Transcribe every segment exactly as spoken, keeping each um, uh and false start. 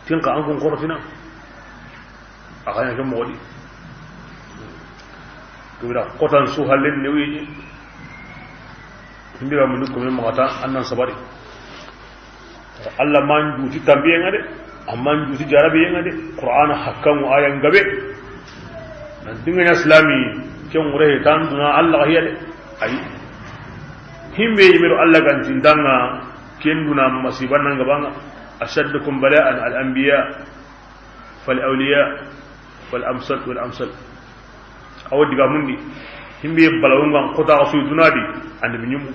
Ken xa an kun xorotina. A xa ɲa ke moxo di. Ke bira xotan su hallen ne wiye. Himbiga mundu kome maxa ta, an nan sabari. Alla man juti tambiyen ŋa de, a man juti jarabiyen ŋa de. Qur'ana hakkan ŋa, ayan gabe. Nan dinga ɲa silami, ken ŋure he tan duna Alla ga hiya de. Ay. Himbe yimiro Alla gantin danga, ken duna masiba nan gabanga. Ashaddukum bala'an al-anbiya, fal awliya, fal amsal, wal amsal. Awo diga mundi. Himbe balawungan kota ga suyi dunadi, annabi ɲumu.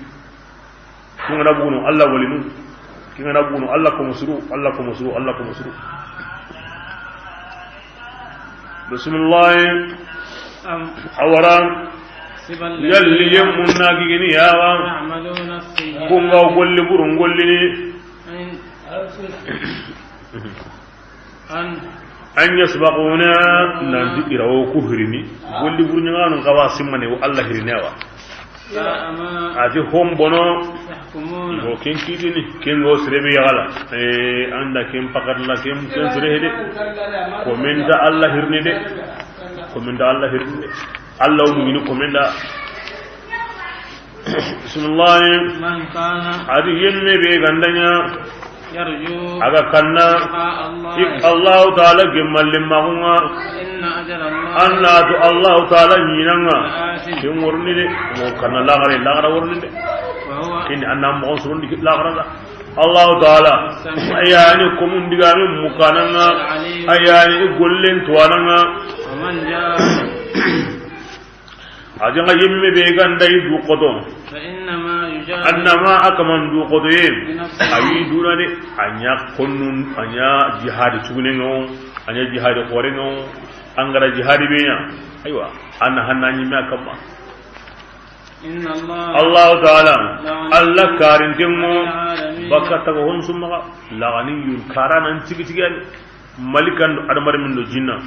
Kingana bugunu Alla walinu. Kingana bugunu Alla ko musuru, Alla ko musuru, Alla ko musuru. Bismillah. Am. Awara. Sibal. Yalli yemmun na gigini yawa. Ya'maluna sayyi'at. Kunga golli burun gollini. An. An. An yasbaquna, nanti irawo ku hirini. Golli burɲaŋanun kawa simmane wo Alla hirini awa. Sa'a ma. Ati hon bono. Yahkumun. Go ken kitini, ken go sirebe yagala. Eh, anda ken pakatla, ken, ken sire hede. Komenta Alla hirini de. Komenta Alla hirini de. Alla o mugini komenda. Bismillah. Man kana. Adi yemme be gandanya. Yarju. Aga kanna. Liqa Allah. Ik Allah Ta'ala gemmalle magunga. Inna ajala Allah. Anna tu Allah Ta'ala nyinanga. La'atin. Kin wurni de. Mo kanna lagare, lagara wurni de. Wa huwa. Kin anna mo surun di lagara da. Allah Ta'ala. Sami. Ayani komun digamin mukananga. Alim. Ayani gollen tuwananga. Wa man jaa. A janga yemme be ganda i du koto. Fa innama yujahid. Annama a kaman du koto ye. Bi nafsihi. A wi duna de. A ɲa konnun, a ɲa jihadi tugunengo, a ɲa jihadi korengo, angara jihadi be ɲa. Aywa, anna hanna ɲimme a kamma. Inna Allah. Allah Ta'ala, la'an. Allah karintengo, lil alamin. Baka taga hon summa, la'aniyun, karanan tigi tigi yani. Malikan do adamar min do jinna.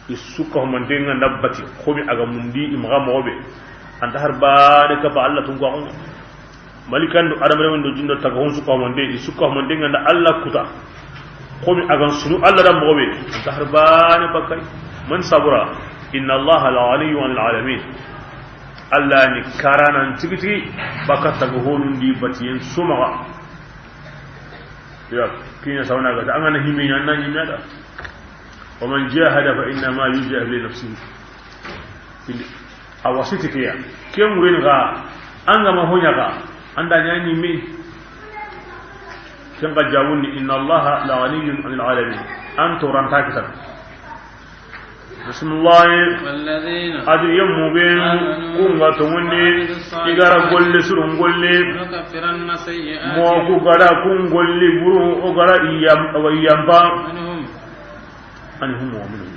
I su ka humanten ŋa nda bati, xomi a ga mundi i maxa moxo be. Anta har baane kapa Alla tun ko a xunŋa. Malikan do adamaren do jinno taga hon su ka humante, i su ka humanten ŋa nda Alla kuta. Xomi a ga sunu Alla da moxo be. Anta har baane bakay. Man sabura, inna Allaha la ghaniyyun anil alamin. Alla ni karanan tigi tigi, baka taga honun di batiyen su maxa. Ya, kiɲa sawana ga ta, an ga na himmi ɲa, an na ɲimme da. Wa man jahada fa innama yujahidu li nafsihi. Awa siti ke ya. Ken wuren ga, an ga ma hoɲa ga, an da ɲa ɲimme. Ken ga jawun ni, inna Allaha la ghaniyyun anil alamin. An toranta kitan. Bismillah. Walladhina. Adi yemmu be, amanu, kun ga tongundi, wa amilus salihati, i ga ra golle surun golle. Lanukaffiranna sayyi'atihim. Mo ku ga ra kun golli buru, o ga ra iyam, awa iyamba. Anhum. Anhum wa minhum.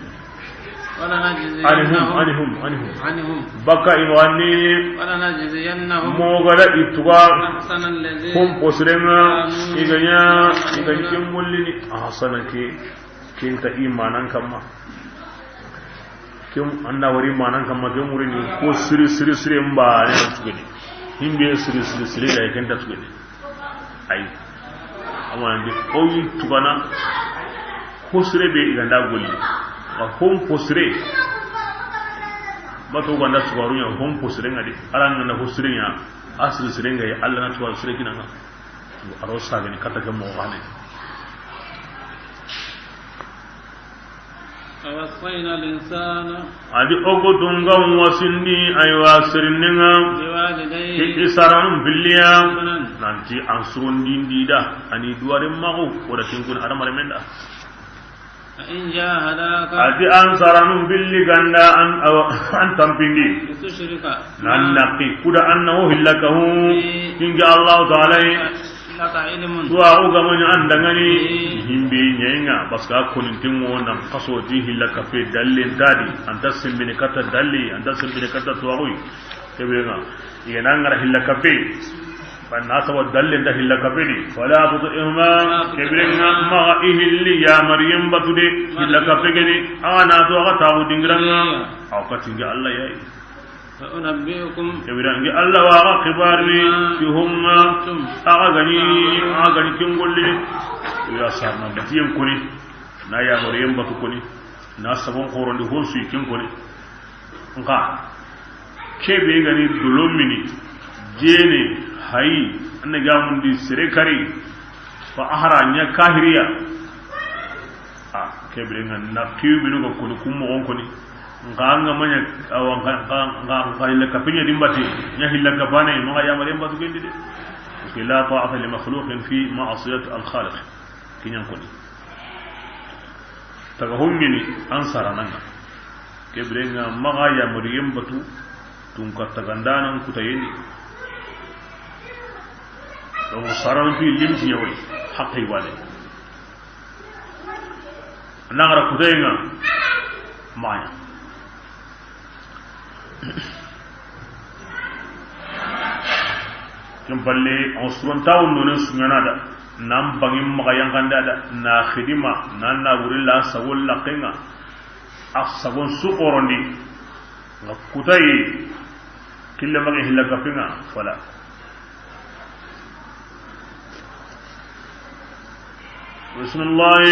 Walanajziyannahum. Anhum, anhum, anhum. Anhum. Baka imani. Walanajziyannahum. Mo ga ra ituga. Ahsanal ladhi. Kun posirenga, kanu, i ga ɲa, i ga ɲa, ya'maluna, ken gollini. Ahsana ke. Ken ta imanan kamma. Ken anda wari manan kamma, ken wurini ko siri, siri, siri mba ne tugedi. Himbe siri, siri, siri da ken ta tugedi. Ay. Amana ndi oyi tugana. Ko sire be i ga nda golli. Wa hon ko sire. Bato ga nda tugaru ɲa hon ko sire ŋa di. Ala ŋa nda ko sire ɲa. A siri sire ŋa yi, Alla na tugaru sire kinanga. Aro sagani kata ke mo gane. Wassayna al-insana. Adi ogo dunga wasindi aywa sirininga. Biwalidayhi. Ki isaran billiya. Ihsanan. Nanti an surundindi da. Ani duware mago. Wala kinkun adamare menda. Fa in jahadaka. Ati an saranun billi ganda an, awa, an tampindi. Litushrika. Nan naqi kuda annahu hillakahu. Bi. Kinga Allah Ta'ala. Laka ilmun. Tuwa o gamani an dangani. Bi. Himbe nyenga, parce que a konin tingo nan kaso di hillaka pe dallen tadi. Anta simbini kata dalli, anta simbini kata tuwa. Kebire ŋa, i ga na ŋara hilla kappe. Banna saba dalle nda hilla kappe di. Fala tuti'huma, kebire ŋa, maxa i hilli ya Maryam batu de, hilla kappe geni, a na to a ga taxu dingira ŋa. Aw ka tingi Allah yayi. Fa unabbi'ukum. Kebire ŋa, Allah wa ga xibarini, bima, fi hunna, kuntum, a ga gani, a ga gani kin golli. Ya sarna batiyen koni. Na yamariyen batu koni, na sagon xorondi hon su yi ken koni. Nxa kebe ga ni dolo mini, jene, hayi, an na gamundi sere kari, fa a hara ɲa kahiriya. A kebe ga na kiyu binu ga koni kun moxon koni. Nxa an ga maɲa, awa, nxa, nxa, nxa, nxa hilla kapiɲa dimbati, ɲa hilla kapane, maxa yamariyen batu kendi de. Parce que la ta'ata li makhluqin fi ma'siyati al-khaliq. Kiɲan koni. Taga hongini an sarananga. Kebirenga maxa yamariyen batu, tunka tagandanan kutayeni. Donc, saranantu limti ɲawai, haqqe wale. Nagara kutayenga, maɲa. Ken palle, on surontawo nonen suɲana da, nan bangin maxa yankanda da, na xidima, nan na wurilla sagon laxenga, a sagon su xorondi, nga kutaye, kille maxa hilla kapenga, fala. Bismillah.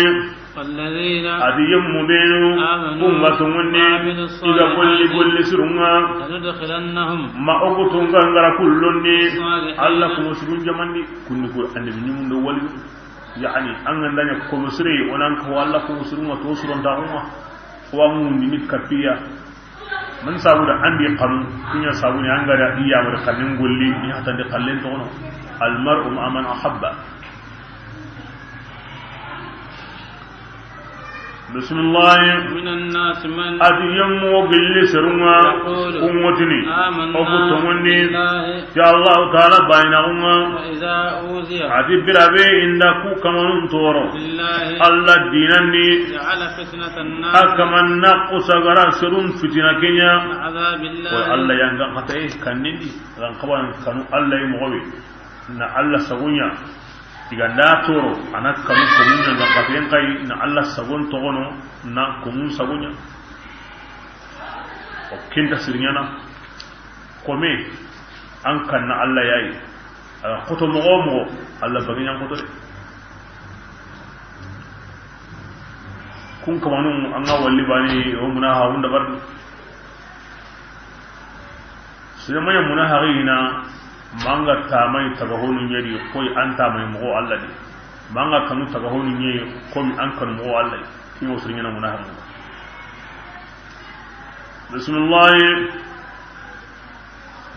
والذين Adi yemmu benu, آمنوا kunga tungundi, وعملوا الصالحات iga golli golli surunga. لندخلنهم Ma oku tunga ngara kullondi, الصالحين Alla kuma surun jamandi, kunni ko annabi ni mundo wali. Yani, an gandanya ko musri, onan ko Alla kuma surunga to suron ta umma. Wa mundi ni kapiya. Man sabuda andi xanu, kuɲa sabuni an ga da i yamari xannen golli, i hatandi xallen toxono. Al mar'u ma'a man ahabba. Bismillah. ومن الناس من Adi yemmo gilli serunga, يقول kungotini, آمنا oku tongondi, بالله ya Allah Ta'ala bayinaxunga. وإذا أوذي Adi birabe inda ku kamanun toro. في الله Alla dinanni. جعل فتنة الناس A kaman na kusagara serun fitina kenya. كعذاب الله Ko Alla yanga xataye kannindi. Ran kawan kanu Alla yi moxobe. Na Alla sagunya. Iganda toro, ana kanu komunya nga xatayen kai, na Alla sagon toxono, na komun sagunya. O kinta sirnyana. Kome, an kanna Alla yayi. Aga xoto moxo moxo, Alla bagiɲan xoto de. Kun kamanu, an ga walli bani, o muna ha hunda barni. Sire manya muna ha gina, manga tamai taga honu ɲedi, koy an tamai moxo Alla di. Manga kanu taga honu ɲedi, komi an kanu moxo Alla di. Kimo sirnyana muna ha gina. Bismillah.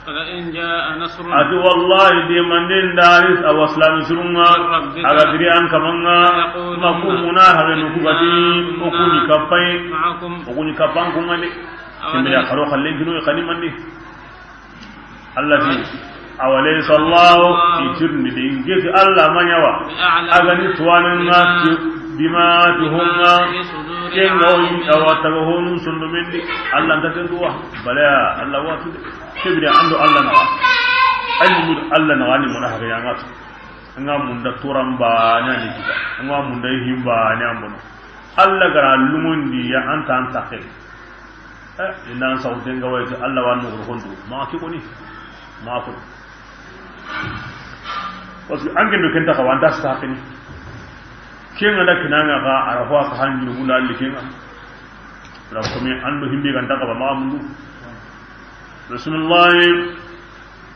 ولئن جاء نصر Ati wallahi, de manden dari, awa silami surunga, من ربك aga diri an kamanga, ليقولن ma ku muna hagenu kugati, إنا o kuni kapai, معكم o kuni kapan kungani. Kembira karo xallen kinu xani mandi. Allah ti, أوليس الله itirni de, ngeti Allah maɲawa, بأعلم agani tuwananga, بما ti, bima ti honga, في صدور kenga o, العالمين awa taga honun sondomendi, Allah nta tenduwa, bala ya, Allah watu de. Kebiri ando Allah naxa. Ay mu Allah naxa ni mona hare yanga. Nga munda toran ba nya ni kita. Nga munda himba nya mbono. Allah gara lumundi ya anta anta khe. Eh, inan sawten ga wayti Allah wa no hondu. Ma ki koni. Ma ko. Parce que ange no kenta ka wanda sa kini. Kenga da kinanga ka arafa ka hanju bunda likenga. Ra ko mi ando himbe ganta ka ba ma mundu. Bismillah.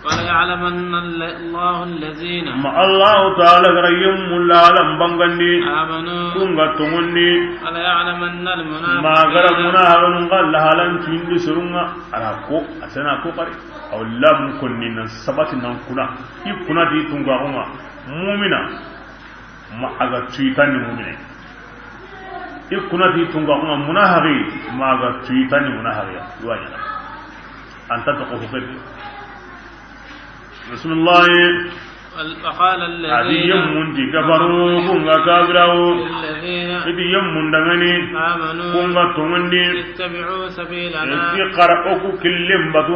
وليعلمن الله الذين Ma Allahu Ta'ala gara yemmu lalan bangandi. آمنوا Kunga tongondi. وليعلمن المنافقين Ma gara munahaganun ga lahalan tindi surunga. Ara ko, asana ko kari. Aw lam kunni nan sabati nan kuna. I kuna di tunga kuma. Mumina. Ma aga tuyitandi mumine. I kuna ti tunga kuma munahari, ma aga tuyitandi munahari ya. Iwa ɲana. Anta to ko fedi. Bismillah. وقال الذين Adi yemmundi kafaru kunga kafirawo. للذين Idi yemmundangani. آمنوا Kunga tongondi. اتبعوا سبيلنا Iti kara oku killen batu.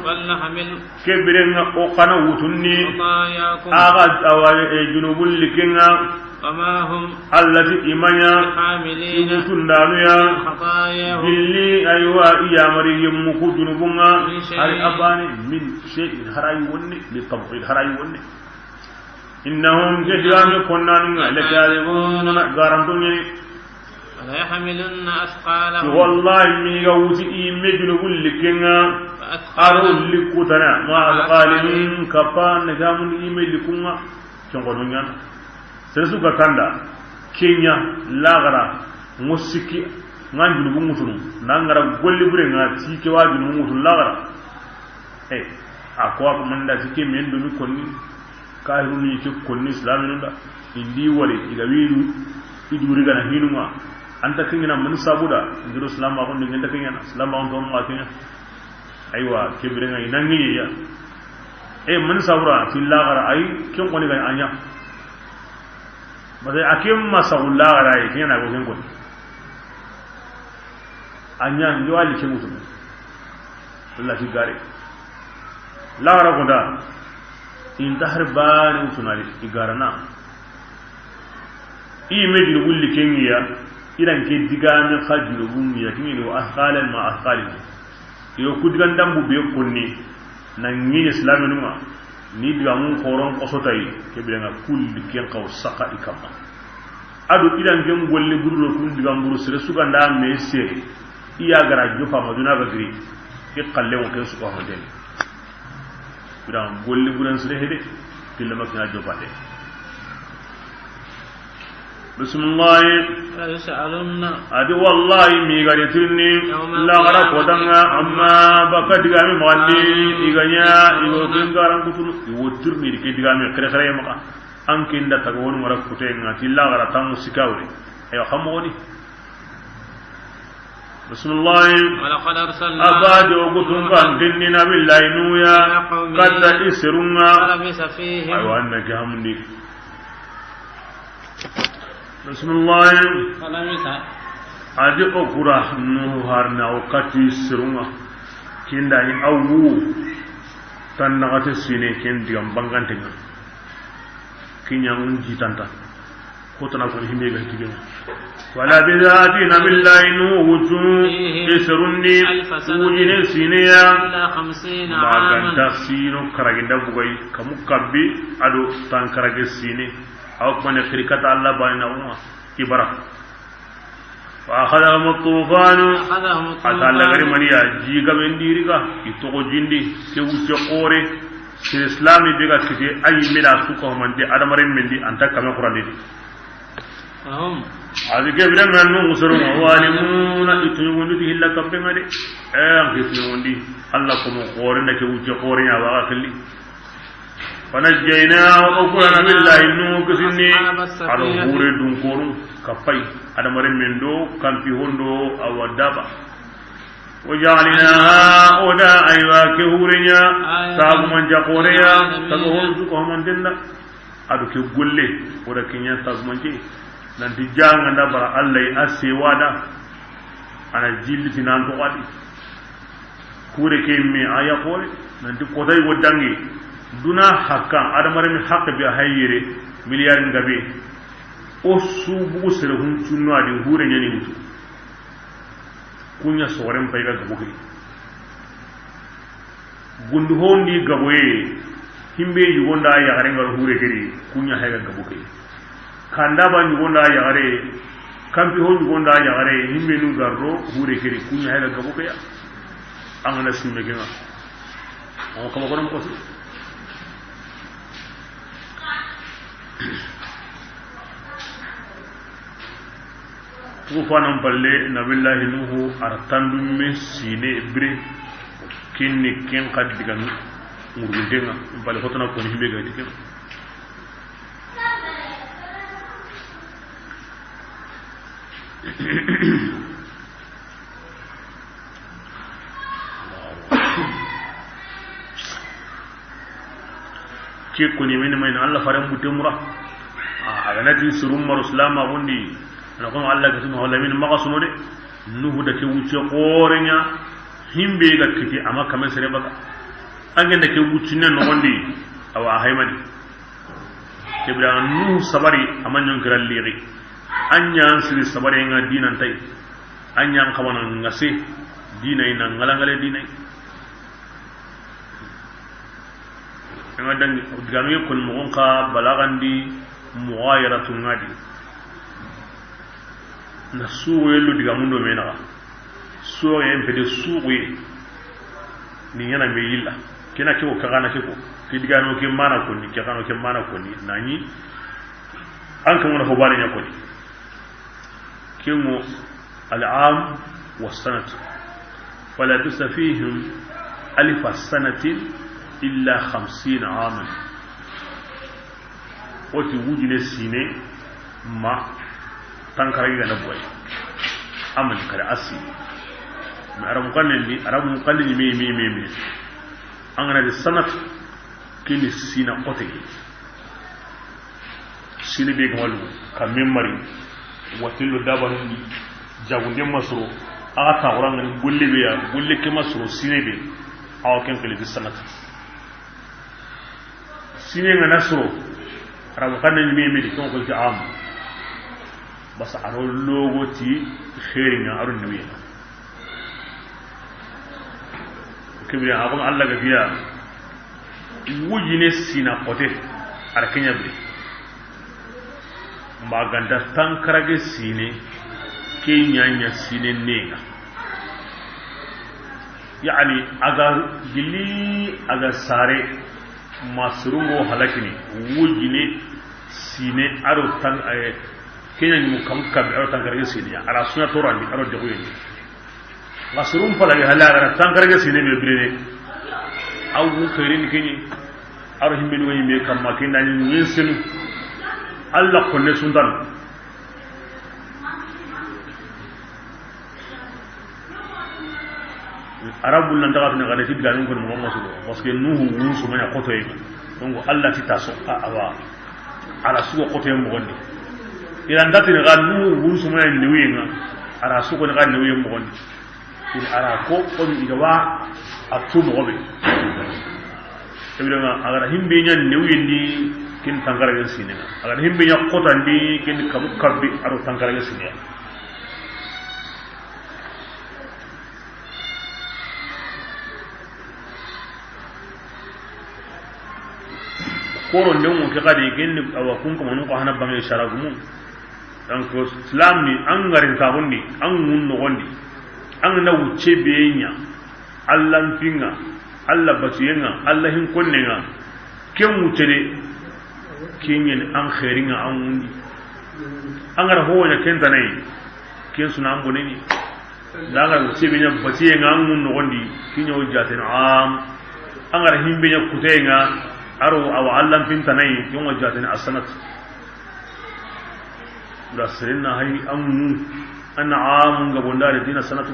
ولنحمل Kebirenga o kana wutunni. خطاياكم Aga awa e junubun likenga. وما هم Allati imanya. بحاملين Wutundanu ya. خطاياهم Billi aywa iyamari yemmuku junubunga. من شيء Hari abani min shay'in harayi wonni. Li tabqid harayi wonni. Innahum jahilami konnanunga. لكاذبون Garantunni. ليحملن أثقالهم. Wallahi, mi ga wuti i me junubun likken ŋa. وأثقالا. A ro likku tana, مع أثقالهم, kappa ne ga mun i me likkun ŋa. Ken ko no ɲaana. Sere su ga kanda, ken ɲa, laxara, ŋo sikki, ŋa junubun ŋutunu, na ŋara golli bure ŋa, ti ke wa junubun ŋutunu laxara. Eh, a ko a ko manda ti ke men do mi konni, kahirun ni ke konni islaminu da. Indi wari, i ga widu, i duri gana hinu ŋa. Anta ken ɲa na mani sabu da, ndiro islam a ko ndi ngenda ken ɲa na, islam a ko ndo ma ken ɲa. Aywa, ke bire ŋa i na ŋiye ya. Eh, mani sabu ra, ti laxara, ay, ken koni ga a ɲa. Parce que a ke ma sabu laxara yi, ken ɲa na ko ken koni. A ɲa, ndi wali ke mutu. Allah ti gare. Laxara ko da, in ta har bani utunari, i garana. I me junubun likken ŋa ya, i ran ke digame xa junubun ŋa ya, ken ɲa ni وأثقالا مع أثقالهم. Yo ku digan dambu be konni, na ŋiɲe islaminu ŋa, ni digamun xoron xosotayi, ke bire ŋa kulli ken xaw saxa i kamma. A do i ran ken golle buru do kun digan buru sere su ga nda me sere, i ya gara jopa ma duna ga giri, i xalle ŋo ken su ko hondeni. Biran golli buren sire hede, kille makina jopande. Bismillahi. ليسألن. A di wallahi mi ga ri tirni, يوم القيامة, laxara kotan ŋa, amma baka digame maxandi, عما, i ga ɲa, i wo kin garan kutunu, i wo tirni ke digame xere xere maxa. An kin da taga wonu ŋara kuten ŋa, ti laxara tamu sikawre. Ayo, xam woni. Bismillahi. ولقد أرسلنا. A ba di o gutun kan kinni nabillahi Nuhu ya, إلى قومه, katta i serun ŋa. فلبث فيهم. Aywa, an na ke hamundi. Bismillahi. فلبث. A di o kura Nuhu harna o katti serun ŋa. Ken da ni awu tan naxate sine ken digan bangante ŋa. Ken ɲa ŋun jitanta. Xotana ko himbe ga tige. ولبث, a ti nabillahi Nuhu wutu, فيهم, i serun di, ألف سنة, wujine sine ya. إلا خمسين عاما. Maganta sino karaginda bugay, kamu kabbi, a do tan karage sine. Aw ko ne xiri kata Allah bani na umma, i bara. فأخذهم الطوفان. فأخذهم الطوفان. A ta lagari mani ya, ji gaben di ri ga, i toxo jindi, ke wuce xore, sere islami be ga kite, ayi me da su ko mande, adamaren men di, anta kame xurandi. فهم. A di ke biren ŋa Nuhu soro ŋa, ظالمون, i tuɲugundi ti hilla kampe ŋa de. Eh, an ke tuɲugundi, Allah ko mo xore na ke wuce xore ɲa wa ga xilli. فنجيناه, o kura nabillahi Nuhu kisini, أصحاب السفينة, a do hure dun koru, kapay, adamaren men do, kampi hondo, awa daba. وجعلناها, o da aywa ke hure ɲa, آية, sabu man ja xore ya, للعالمين, sabu hon su ko man denna. A do ke golle, o da ke ɲa sabu man je. Nanti janga nda bara Allah a sewada. Ana jilli tinan to wadi. Kure ke me a ya xore, nanti kotay wo dangi. Duna hakka, adamaren hakke be hayire, milliard ngabe. O su bugu sere hun cunno a di hure ɲani wutu. Kuɲa sogoren pay ga gabo ke. Gundu hondi gaboye, himbe yugonda yaxare ngal hure kedi, kuɲa hayga gabo ke. Kanda ba yugonda yaxare, kampi ho yugonda yaxare, himbe nu garro hure kedi, kuɲa hayga gabo ke ya. An ga na simme ke ŋa. An kama kono ko. Tufanan palle, nabillahi Nuhu, a ra tandumme sine bire, kinni ken xa diga ŋurgunten ŋa, palle xotana koni himbe ga di ken. Ke koni mini mayna Allah faren butte mura. A, a ga na ti surum maru silama gundi. Ana ko Allah ga tuma wala min maxa suno de. Nuhu da ke wucce xore ɲa. Himbe ga kiti ama kame sere baga. An ga da ke wuccine no gondi. Awa haymani. Kebira Nuhu sabari ama ɲon kira liri. An ɲa an siri sabari ŋa dinan tay. An ɲa an xawana ŋa se dinay na ŋalangale dinay. Ŋa dangi digame kon moxon xa balagandi mughayaratu ŋa di. Na suxuye lo digamun do me naxa. Suxuye n pede suxuye. Ni ɲana me yilla. Kena ke ko, ke xana ke ko. Ke digano ke mana konni, ke xano ke mana konni. Nani an ke mona fo bane ɲa konni. Ke ŋo العام والسنة، فلبث فيهم ألف سنة إلا خمسين عاما. Woti wujine sine ma tankaragi gana boy. Amani kare asi. Mais arabu xannen di, arabu xannen di me, me, me, me. An gana di sanat, kini sina xote. Sine be gamalu, ka memari, watillo dabanundi, jagunde masoro, a ga taxurangani golle be ya, golle ke masoro, sine be, awa ken kele di sanat. Sine nga na soro, arabu xanne ni meme di, ton ko ti am. Basa aro logo ti xeeri nga, aro niwiye. Kebiri, a ko Allah ga biya, wujine sina xote, ara kenya bi. Ma ganda tankarage sine, ke ɲaɲa sine nenga. Yani, aga gili, aga sare, ma surungo halakini, wujine sine, aro tan, eh, kenya ɲumu kam kabi, aro tankarage sine, ara suna torandi, aro deguyendi. Nga soron palagi hali a gara tankarage sine be birene. Awu xeerin keɲi. Aro himbenu ŋa yimbe kamma kenda ni ŋen senu. Allah konne suntan. Arabu nan daga fina gane ti digamen kon mo masu. Parce que Nuhu wun sumaya xotoye. Donc Allah ti taso a, awa. Ara sugo xotoye moxondi. Ira ndatini ga Nuhu wun sumaya niwiye nga. Ara sugo ni ga niwiye moxondi. Ina ara ko, komi i ga wa a tu moxo be. Ibrahima, a gara himbe ɲa newuyendi, ken tankarage sine. A gara himbe ɲa xotandi, ken kamu kabbi, aro tankarage sine. Koro ndengo ke xadi, ken awa kun kamanu ko hana bange saragumu. Donc, Islam ni, an garin taxundi, an ŋun noxondi, an na wucce be ɲa, Allah mpinga, Allah batuyenga, Allah hin konnenga, ken wucce de, ken ɲen an xeeringa, an ŋundi. An gara ho ɲa ken tanai, ken suna an boneni. Daga sebe ɲa batiye nga an ŋun noxondi, kiɲo jaten am. An gara himbe ɲa kuteye nga, aro awa Allah mpintanai, kiɲo jaten asanat. Da seren na hay an ŋu, an amun ga bondare dina sanatu.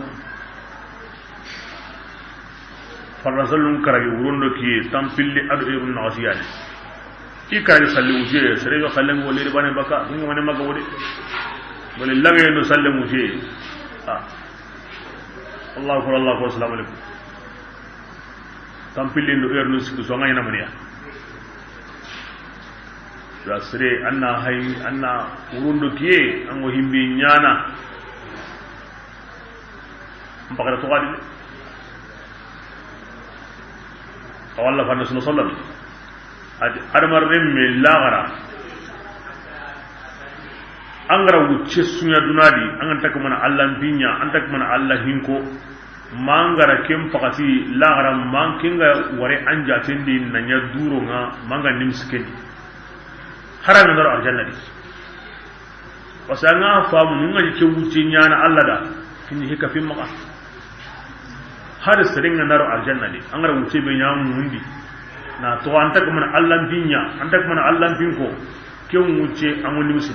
Farasallun karagi wurondo kiye, tampilli ado erun na wasiyani. I kani salli wuje, sere yo sallen go leri bane baka, hinga mane maga wode. Wala lage no sallen wuje. Ah. Allahu akbar, Allahu akbar, assalamu alaikum. Tampilin do ernu siku so ngayna maniya. Da sere anna hay, anna wurundo kiye, ango himbi nyana. Mbakara to gadi. Awalla fa nasu sallam. Ad-, adamar remme lagara. An gara wucce sunya dunadi, an ga nta kamana Allah mpinya, an nta kamana Allah hinko. Ma an gara ken pakati lagara, ma an ken ga ware an jatendi na ɲa duro nga, ma an ga nimsi kendi. Haranga ndaro arjanna di. Parce que an ga famu, nun ga ni ke wucce ɲana Allah da, kini hika fi maga. Har seren ga ndaro arjanna di, an gara wucce be ɲa mundi. Na to an nta kamana Allah mpinya, an nta kamana Allah mpinko, ken wucce an woni musu.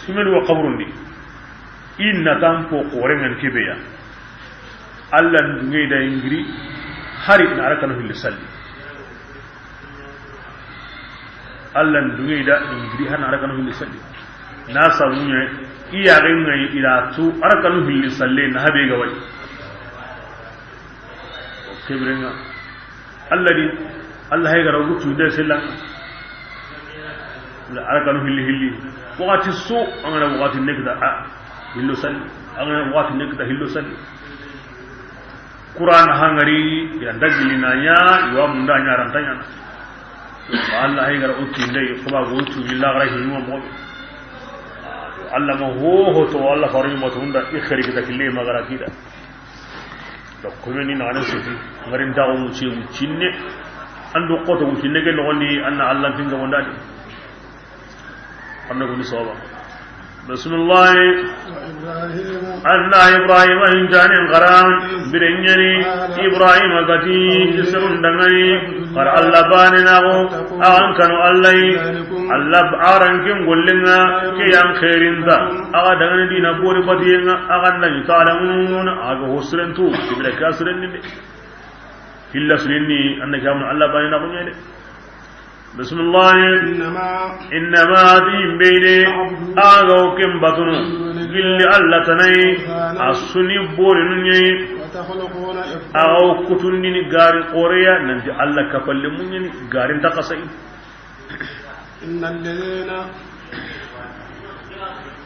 Simenu wa kaburundi. Inna tampo korengan kebeya. Allah ndunge da ingiri hari na arakanu hilli salli. Allah ndunge da ingiri hari na arakanu hilli salli. Na sabunya iya renga ila tu arakanu hilli salli na habe ga wai. Kebrenga. Allah di, Allah hay gara gutu de sella. La arakanu hilli hilli. Wakati so, an ga na wakati nekta a hillo salli. An ga na wakati nekta hillo salli. Qur'an hangari ya dagili na ɲa, iwa munda ɲa rantanya. Allah hay gara o tindey, ko ba go tu illa gara hinu mo. Allah ma ho ho to, Allah faru ma to nda i khari kita kille ma gara kida. Da ko ni na nan siti, ngarin da o mu ce mu cinne. An do ko to mu cinne ke no ni anna Allah tinga wonda de. Anna ko ni soba. Bismillah. وإبراهيم Anna Ibrahima hinjanin xara, biren ɲa ni Ibrahima ga ti, sirun dangani, xara Allah baane na xo, a xa kanu Allah yi, Allah a ra ken gollen ŋa, ke yan xeerin ta, a xa dangani dina bori batiyen ŋa, a xa na ni talamun, a ga hosren tu, kibira kasiren ni de. Hilla sirinni, anna kamun Allah baane na xo ɲa de. Bismillah. إنما Innama di himbe de, أعبد a ga o ken batunu, من دون الله gilli Allah tanai, أوثانا a su ni bori nu ɲa yi, وتخلقون إفكا a ga o kutundini gari xoreya, nanti Allah kapalle mu ɲa ni, garin ta xasai. إن الذين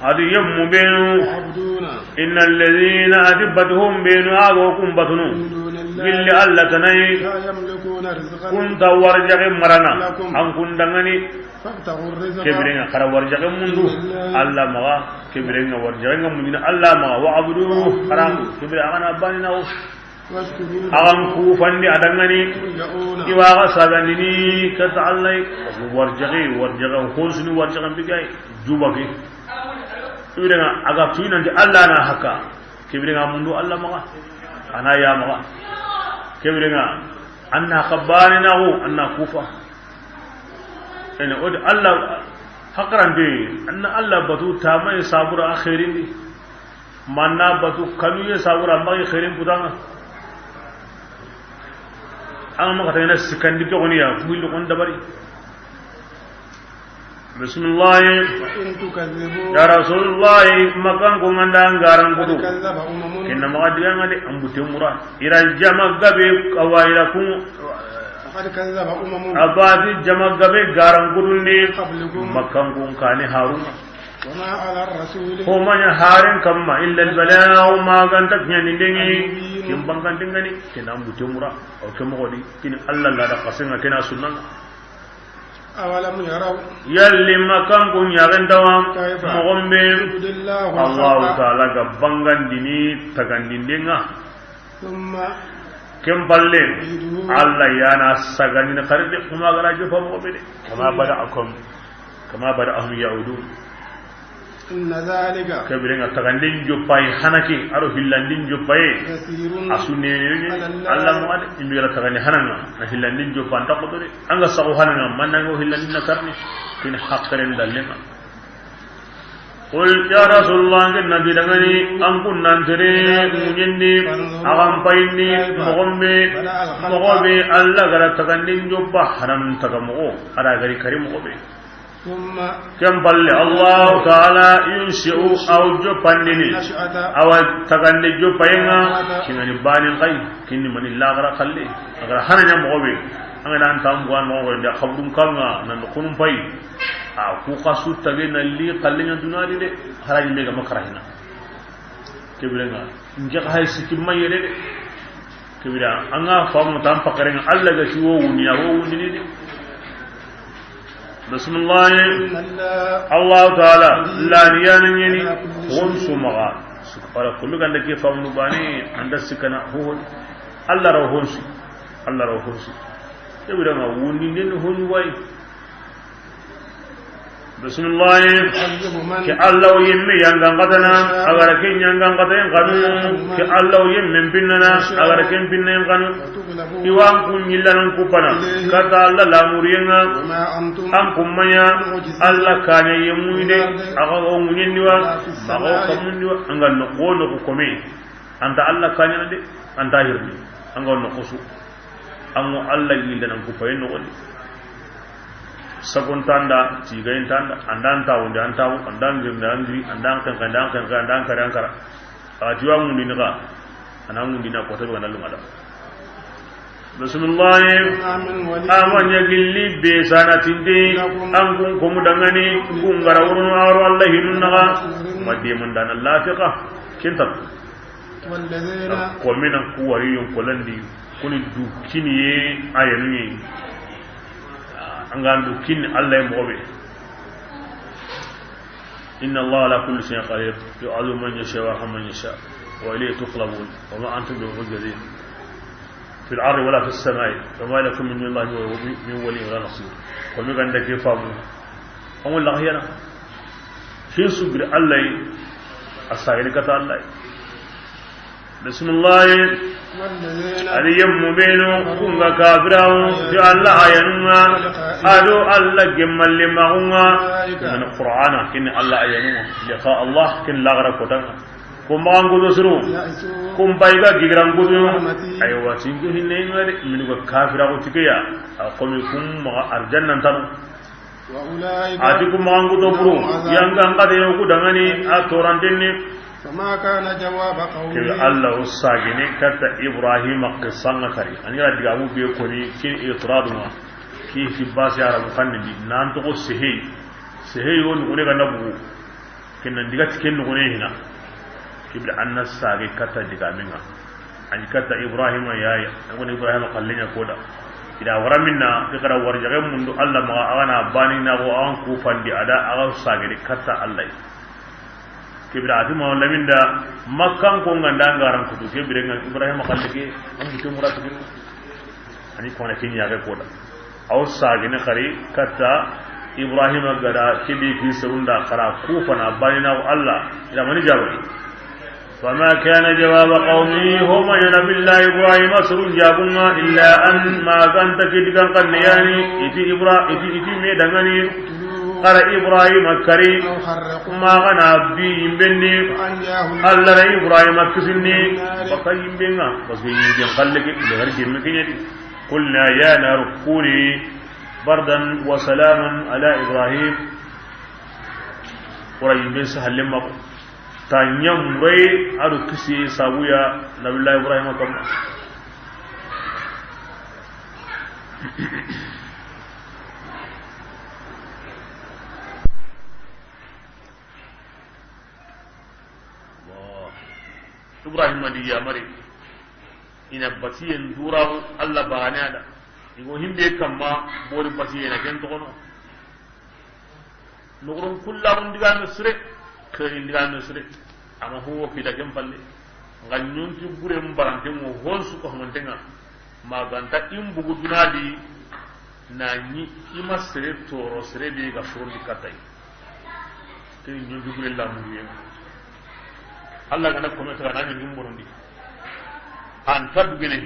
A di yemmu benu, تعبدون inna alladhina, a di batuhum benu, a ga o kun batunu, من دون الله gilli Allah tanai, لا يملكون رزقا kun ta warjaxe marana, لكم an kun dangani, فابتغوا الرزق kebire ŋa xara warjaxe mundu, من الله Allah maxa, kebire ŋa warjaxe ŋa mundini Allah maxa, wa'budu, xara kebire a xa na baane na xo. واشكروا له A xa n kufandi a dangani, ترجعون i wa xa sagandini kata Allah yi. Warjaxe, warjaxe, honsuni warjaxe n bigay, juba ke. Kebire ŋa a ga tu nanti Allah na haka. Kebire ŋa mundu Allah maxa. A na ya maxa. Kebire ŋa anna xa baane na xo, anna kufa. Ene o di Allah hakarande, anna Allah batu tamay sabura a xeerin di. Manna batu kanuye sabura maxa xeerin kutanga. An maxa tayna sikandi ke xoni ya, fu hilli xon dabari. Bismillah. وإن تكذبوا Ya Rasulullah, Makkan ko ŋa nda an garan kutu. فقد كذب أمم Kenna maxa diga ŋa de, an bute mura. Ira jama gabe, awa ira kun. فقد كذب أمم A ba di jama gabe garan kutundi. قبلكم Makkan ko kane harun. وما على الرسول Ko ma ɲa haren kamma illa al balagh, ma ganta ɲa ni dengi. المبين Kin bangan dingani, kin an bute mura. O ke moxo di, kin Allah la da xasenga, kin a sunna. أولم يروا Yalli Makkan ko ɲaxen tawa, كيف moxon be, يحيي الله Allahu الأرض Taala ga bangandini tagandinden ŋa. ثم Ken palle, يعيده Allah yana sagandini xari de, kuma gara jopa moxo be de. كما بدأكم كما بدأهم يعودون. إن ذلك Kebire ŋa tagandin joppayi hanake, a ro hillandin joppaye. يسير A su nene على الله Allah maxa de, imbe gara tagandi hananga, na hillandin joppa nta xoto de. An ga saxu hananga, manna ngo hillandin na karni, kin hakkaren dallenga. Qul, ya Rasulullah, ngen nabi dangani, an kun nan tere, muɲindi, a xa n payindi, moxon be, moxo be, Allah gara tagandin joppa, hanan taga moxo, a da gari kari moxo be. ثم Ken palle, Allahu Taala ينشئ a wa joppandini, النشأة a wa tagande joppayen ŋa, الأخرى kin ga ni banen xay, kin ni mani laxara xalle, a gara hana ɲa moxo be, an ga na an tambu an moxo nda xabrun kanga, nan kunun pay, a ku xasu tage na li xalle ɲa duna di de, haraji me ga makarahina. Kebire ŋa, nge xa hay sikki ma yere de. Kebira, an ga famu tan pakaren Allah ga ci wo wuniya, wo wunini de. Bismillah. إن الله Allahu Taala, la niyana ɲeni, على كل شيء hon su maxa. Wala kullu ganda ke famu bani, anda sikana ho. Allah ra hon su. Allah ra hon su. Kebira ma wuninde ni hon way. Bismillah. يعذب من Ke Allah yemme yangan katana, a gara ke yangan katayen kanu. Ke Allah yemme pinnana, a gara ke pinnayen kanu. وتغلبون Iwan kun yillanan kupana. إليه Kata Allah lamuriyen ŋa. وما أنتم An kummanya. بمعجزين Allah kanya yemuyde. في الأرض Aga o munyendiwa. ولا في السماء Aga o kamundiwa. Anga no ko no ko kome. Anta Allah kanya de. Anta hirni. Anga no ko su. An ŋo Allah yinda nan kupayen noxondi. Sagon tanda, tigayen tanda, andan tawundi, an tawu, andan girndi, an giri, andan xenxe, andan xenxe, andan kare, an kara. A tiwa ŋundini xa, ana ŋundini a kota be gana lunga da. Bismillah. Amin wali. Ama ɲa gilli be sana tinde, an kun komu dangani, kun gara wurno aro Allah hinun naxa. Ma de mun dana lafiqa, kintab. والذين Komina ku wari yon kolandi, kuni du kiniye ayanu ye. An ga ndu kin Allah mo be. Inna Allah ala kulli shay'in qadir, yu'adhibu man yasha wa yarhamu man yasha, wa ilayhi tuqlabun, wa ma antum bimu'jizin fil ardi wala fis samai, wa ma lakum min dunillahi min wali wala nasir. Ko mi ganda ke famu. An wala khiyana. Kin su bir Allah, asagani kata Allah. Bismillah. Ari yemmu benu kunga kafirawo ti Allah ayanunga, ado Allah gemmalle magunga. Min Qur'ana kin Allah ayanunga. Liqa Allah kin lagara kotanga. Kun magan gudo suru. Kun bayga gigiran gudo. Aywa, tingu hinne ngari min go kafirawo tikeya. A komi kun maga arjannan tanu. Ati ku maganguto buru, yanga ngade yoku dangani, a torantenni. فما كان جواب قومه. Kebe Allah o sagene katta Ibrahima qissanga kari. Ani ra diga mu be koni kin itraduma. Ki fi basi Arabu xanni di. Nan to ko sehey. Sehey won gure ga nabu. Ken nan diga ti ken no gone hina. Kibra anna sage katta diga minga. Ani katta Ibrahima yayi. An goni Ibrahima xallenya koda. Ida wara minna, ke kada warjage mundu Allah ma, a gana bani na go an ku fandi ada, a ga sage de katta Allah. Kibra ati ma wala minda, Makkan ko nganda ngaran kutu, kibra ngan Ibrahima xallike, an kutu muratu. Ani kona kin yaxe koda. Aw sagene xari katta Ibrahima gada kebe ki serunda xara ku fana banina Allah ila mani jabari. فما كان جواب قومه, ho ma yana billahi Ibrahima surun jabunga, إلا أن, ma ganta ke digan xanne yani, iti Ibra-, iti, iti me dangani, xara Ibrahima kari, ma gana bi yimbenni, Allah ra Ibrahima kisinni, baka yimbenga, parce que yimben xalle ke, le har gemme kenyadi. قلنا يا نار كوني بردا وسلاما على إبراهيم. Wara yimben sahalle mako. Ta ɲa muray ado kisi sabuya Nabillahi Ibrahima kamma. Ibrahima di yamari. Ina batiyen duramu Allah bagane ada. Igo himbe kamma bori batiyen a ken toxono. Nogoron kullaxun digame sire, xeerin digame sire. Ama ho wo kita ken palle. Nga ɲonki bure mbarante ŋo hon su ko hamantenga. Maganta in bugu dunadi na ɲi ima sere toro sere be ga forondi katay. Kini ɲonki bure lamu yema. Allah gana kome taga na ɲonki mborondi. An ta dugene.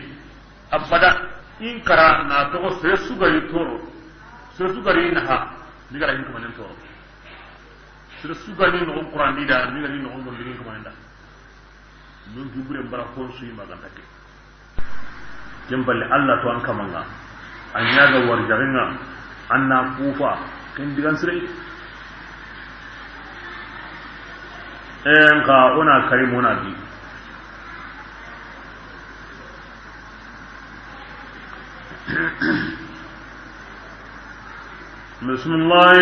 Abada, in kara na toxo sere sugari toro. Sere sugari naha, ni gara hin kamanen toro. Sere sugari no Qur'an di da, ni gara hin no Qur'an di kamanen da. Nun ki bure mbara kon suyi maganta ke. Ken balle Allah to an kamanga. An ɲaga warjaxenga, an na kufa, ken digan sire. En ka ona karim ona di. Bismillah.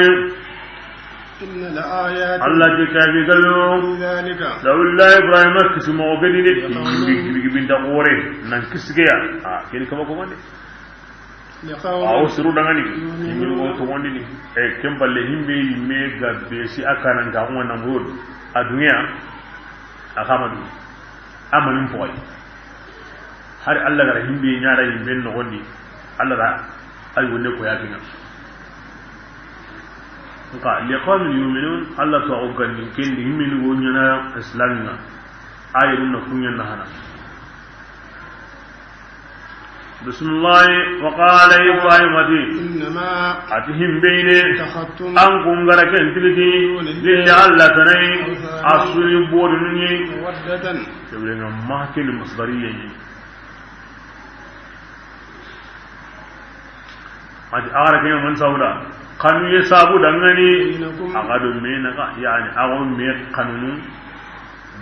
إن الآيات Allah ti kabi galo. في ذلك. Dawulla Ibrahima kisimo gedi de. لقوم. Gibi, gibi, gibi, nda gore. Nan kisigeya. Ah, keni kama ko mande. لقوم. Awo suru dangani. يؤمنون. Himbe go to wondini. E, ken balle himbe yimme gabbe si akanan ka ko Namrud. A duniya. A kama du. Amanin poy. Hari Allah gara himbe ɲara yimbe no gondi. Allah da ay wonne ko yakina. Nka لقوم يؤمنون, Allah to o gandi kendi himbe ni go ɲana islamina. Ay dum na kunya na hana. Bismillah, wa qala Ibrahim ati. إنما Ati himbeyne. اتخذتم An kun gara ken tigiti. من دون الله Lille Allah tanai. أوثانا Asuni bodu ni. مودة. Kebrenga ma ken masdariya ni. Ati a gara ken man sauda. Kanu ye sabu dangani. بينكم A ga do me na ga, yani, a go me kanunu.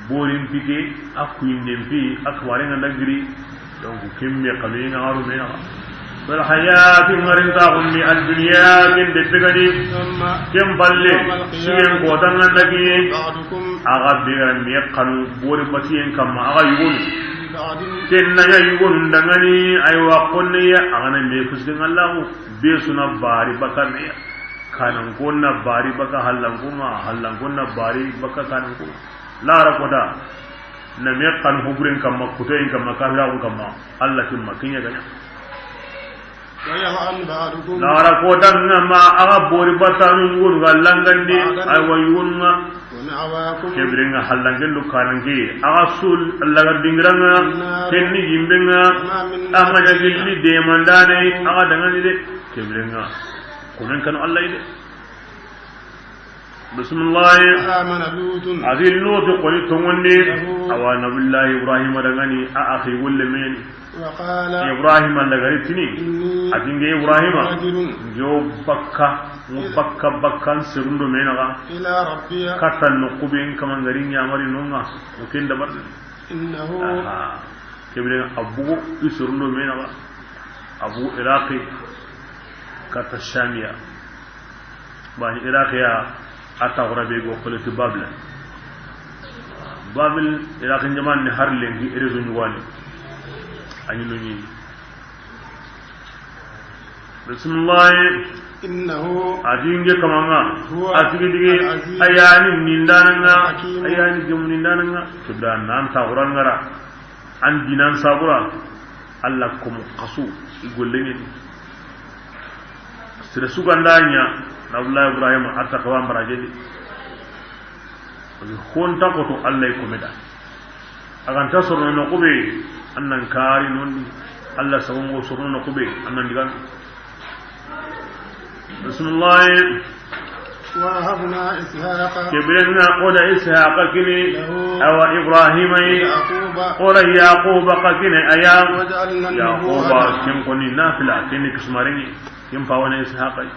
Borin pike, a kuyinden pi, a kabaren ga na giri. Donc, ken me kanu ye ŋa ŋaru me na. Fil hayati, ŋarin ta gummi, ad-dunya, ken de pegani. ثم Ken balle, يوم القيامة sigen ko tanga na kiye. بعضكم A ga be ga me kanu, bori batiyen kamma, a ga yugonu. Ken na ɲa yugonun dangani, aywa, konne ya, a ga na me fusiken Allahu, be su na bari baka me ya. Kanan ko na bari baka hallan ko ma, hallan ko na bari baka kanan ko. Lara kota, na me kan huburen kamma, kutoyen kamma, kafiraxun kamma, Allah timma, kiɲa gaɲa. ويلعن بعضكم Lara kota nga ma, a ga bori batanu yugonu ga langandi, بعضا aywa, yugonun nga. ونعواكم Kebirenga hallangen do kanange, a ga sul laga dingiranga, في النار kenni yimbenga, وما منا a ma ɲa gilli demandane, a ga dangani de. Kebirenga, komen kanu Allah yi de. Bismillah. آمن لوط A di Lutu koni tongondi, له awa Nabillahi Ibrahima dangani, a axi wolle meni. وقال Ibrahima lagari tini, إني a dinge Ibrahima, مهاجر ngiyo bakka, mu bakka bakkan serundo menaga, إلى ربي kata nokube n kama ngari ɲamari nonga, o ken dabar. إنه Aha. Kebire a bugo i serundo menaga, a bugo Iraqi, kata Shamiya. Bani Iraq ya, a taxura be go xoleti Babla. Babil, Iraq jaman ni har lenki région ɲugani. A ɲi no ɲi. Bismillah. إنه A dinge kamanga. هو A tigi digi. العزيز A yani nindananga. الحكيم A yani gemu nindananga. Kibra nan taxura ngara. An dinan sabura, Allah komo xasu, i golle ɲeni. Sere suganda ɲa, Nabillahi Ibrahima, a ta kawa mbarajeni. Parce que honta koto Allah i komeda. A ganta sorono no kube, annan kari nondi. Allah sabongo sorono no kube, annan digan. Bismillah. ووهبنا إسحاق Kebirenga o da Ishaqa kini, له awa Ibrahima yi, ويعقوب o da Yaquba ka kini aya. وجعلنا Yaquba, النبوة ken koni nafila, ken ni kismarengi, ken pawane Ishaqa yi.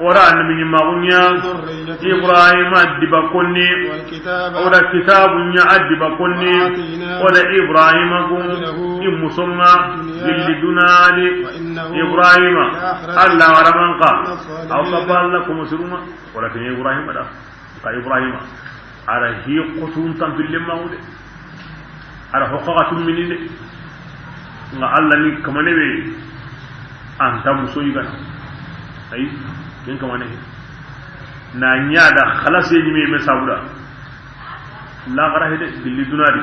O da annabi ɲimmaxunya, ذريته Ibrahima diba konni, والكتاب o da kitabu ɲa a diba konni, وآتيناه o da Ibrahima gu, أجره i musonga, في الدنيا gilli dunadi, وإنه Ibrahima, في الآخرة Allah waramanka, لمن الصالحين aw ka balla ko musuruma, wala kin Ibrahima da, ka Ibrahima, ara hi qutun tampille mawde, ara hoqqa tum mininde, nga Allah ni kamane be, anta muso yigana, ay, ken kamane, na ɲa da xalase ni me, me sabuda, Laxara hede gilli dunadi.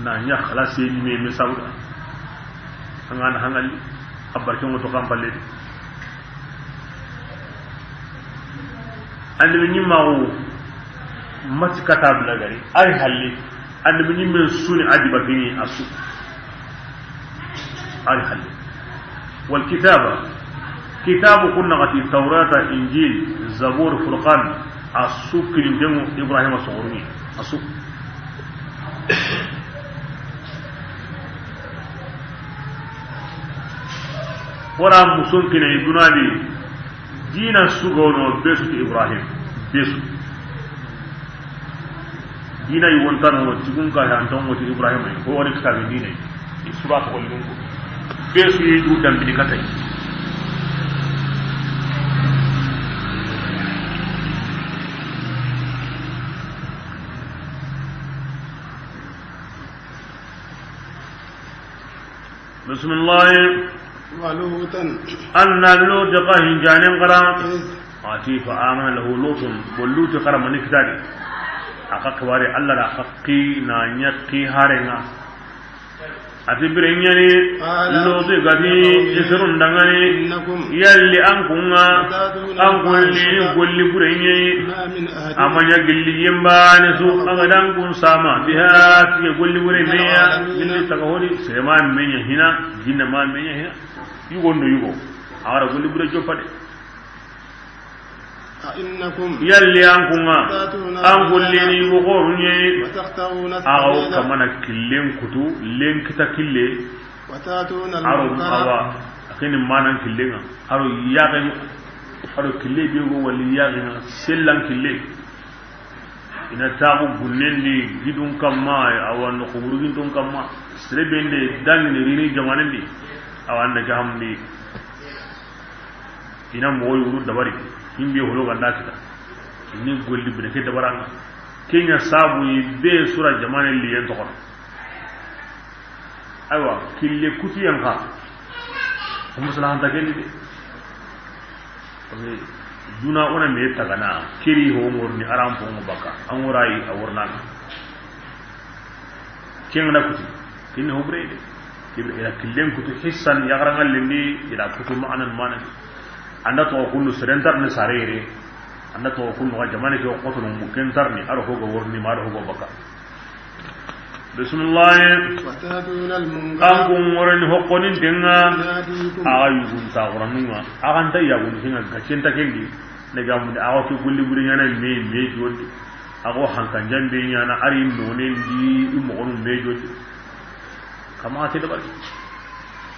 Na ɲa xalase ni me, me sabuda. An ga na hangali, a barke ŋo to kan palle di. Annabi ɲimmaxu mati katabla gari, ay halli. Annabi ɲimmen suni a diba kini a su. Ari halle. Wal kitaba. Kitabu kun naxati Taurata, Injil, Zabur, Furqan. A su kilintenŋo Ibrahima soxoruni. A su. Wara muson kine dunadi. Dina su gono be su ti Ibrahim. Be su. Dina yi wontano tigun ka han tan woti Ibrahima yi, ko woni kitabe dina yi. Sura ko lin ko. Be su yi du dambini katay. Bismillah. ولوطا. Anna Lut ka hinjanen xara. إذ. Ati fa amana lahu Lutun. Bo Lut xara mani kitadi. A ka xibari Allah da haqqi na ɲakki harenga. Ati bire ɲani. قال. Lut gati. إنكم. Isirun dangani. Yalli an kunga. لتأتون. An kulli. الفاحشة. Golli bure ɲi. ما من أحد. Amanya gilli yimba ne su. أحد. Agadan kun sama. بها. Tiye golli bure ne ya. من العالمين. Gilli taga hori. Sema menya hina. Jinna ma menya hina. Yugo ndo yugo. Agara golli bure joppa de. أئنكم. Yalli an kunga. تأتون. An kullini الرجال. Yugo xorunye. وتخطئون. Awo. السبيل. Kamana killen kutu, len kita kille. وتأتون. Aro المنكر. Awa, akini manan killenga. Aro yagen, aro kille be go wali yagen, sellan kille. Ina taxu gunnendi gidun kamma, awa no kuburugintun kamma. Sere bende dangini rini jamanendi. Awa anda jahamndi. Ina moxo yuru dabari, himbe holo ganda kita. Ni golli bine ke dabaranga. Ken ɲa sabu yi be sura jamaane liyen toxono. Aywa, kille kutuyen xa, o maslahanta ken di de. Parce que duna o na me tagana, keri ho ŋorni, aran fo ŋo baka, an ŋorayi a wornana. Ken ŋa na kutu, ken ni hobure de. Kebe ila killen kutu hissan, yaxaran ŋa lendi, ila kutu ma'anan mana. An da toxo kundu seren nta ni sare yere. An da toxo kundu xa jamaane ke xotono mu ken nta ni, a ro ho ga worni ma, a ro ho ga baka. Bismillah. وتأتون المنكر An kun ŋoreni hokkoninten ŋa. يأتيكم Axa yugun taxuranun ŋa. Axa nta yagun kinga gaccen ta kendi. Ne gamundi axa ke golli buri ɲana me, me jodi. Axa hankan jambe ɲana ari nonen di i moxonu me jodi. Kama ke dabari.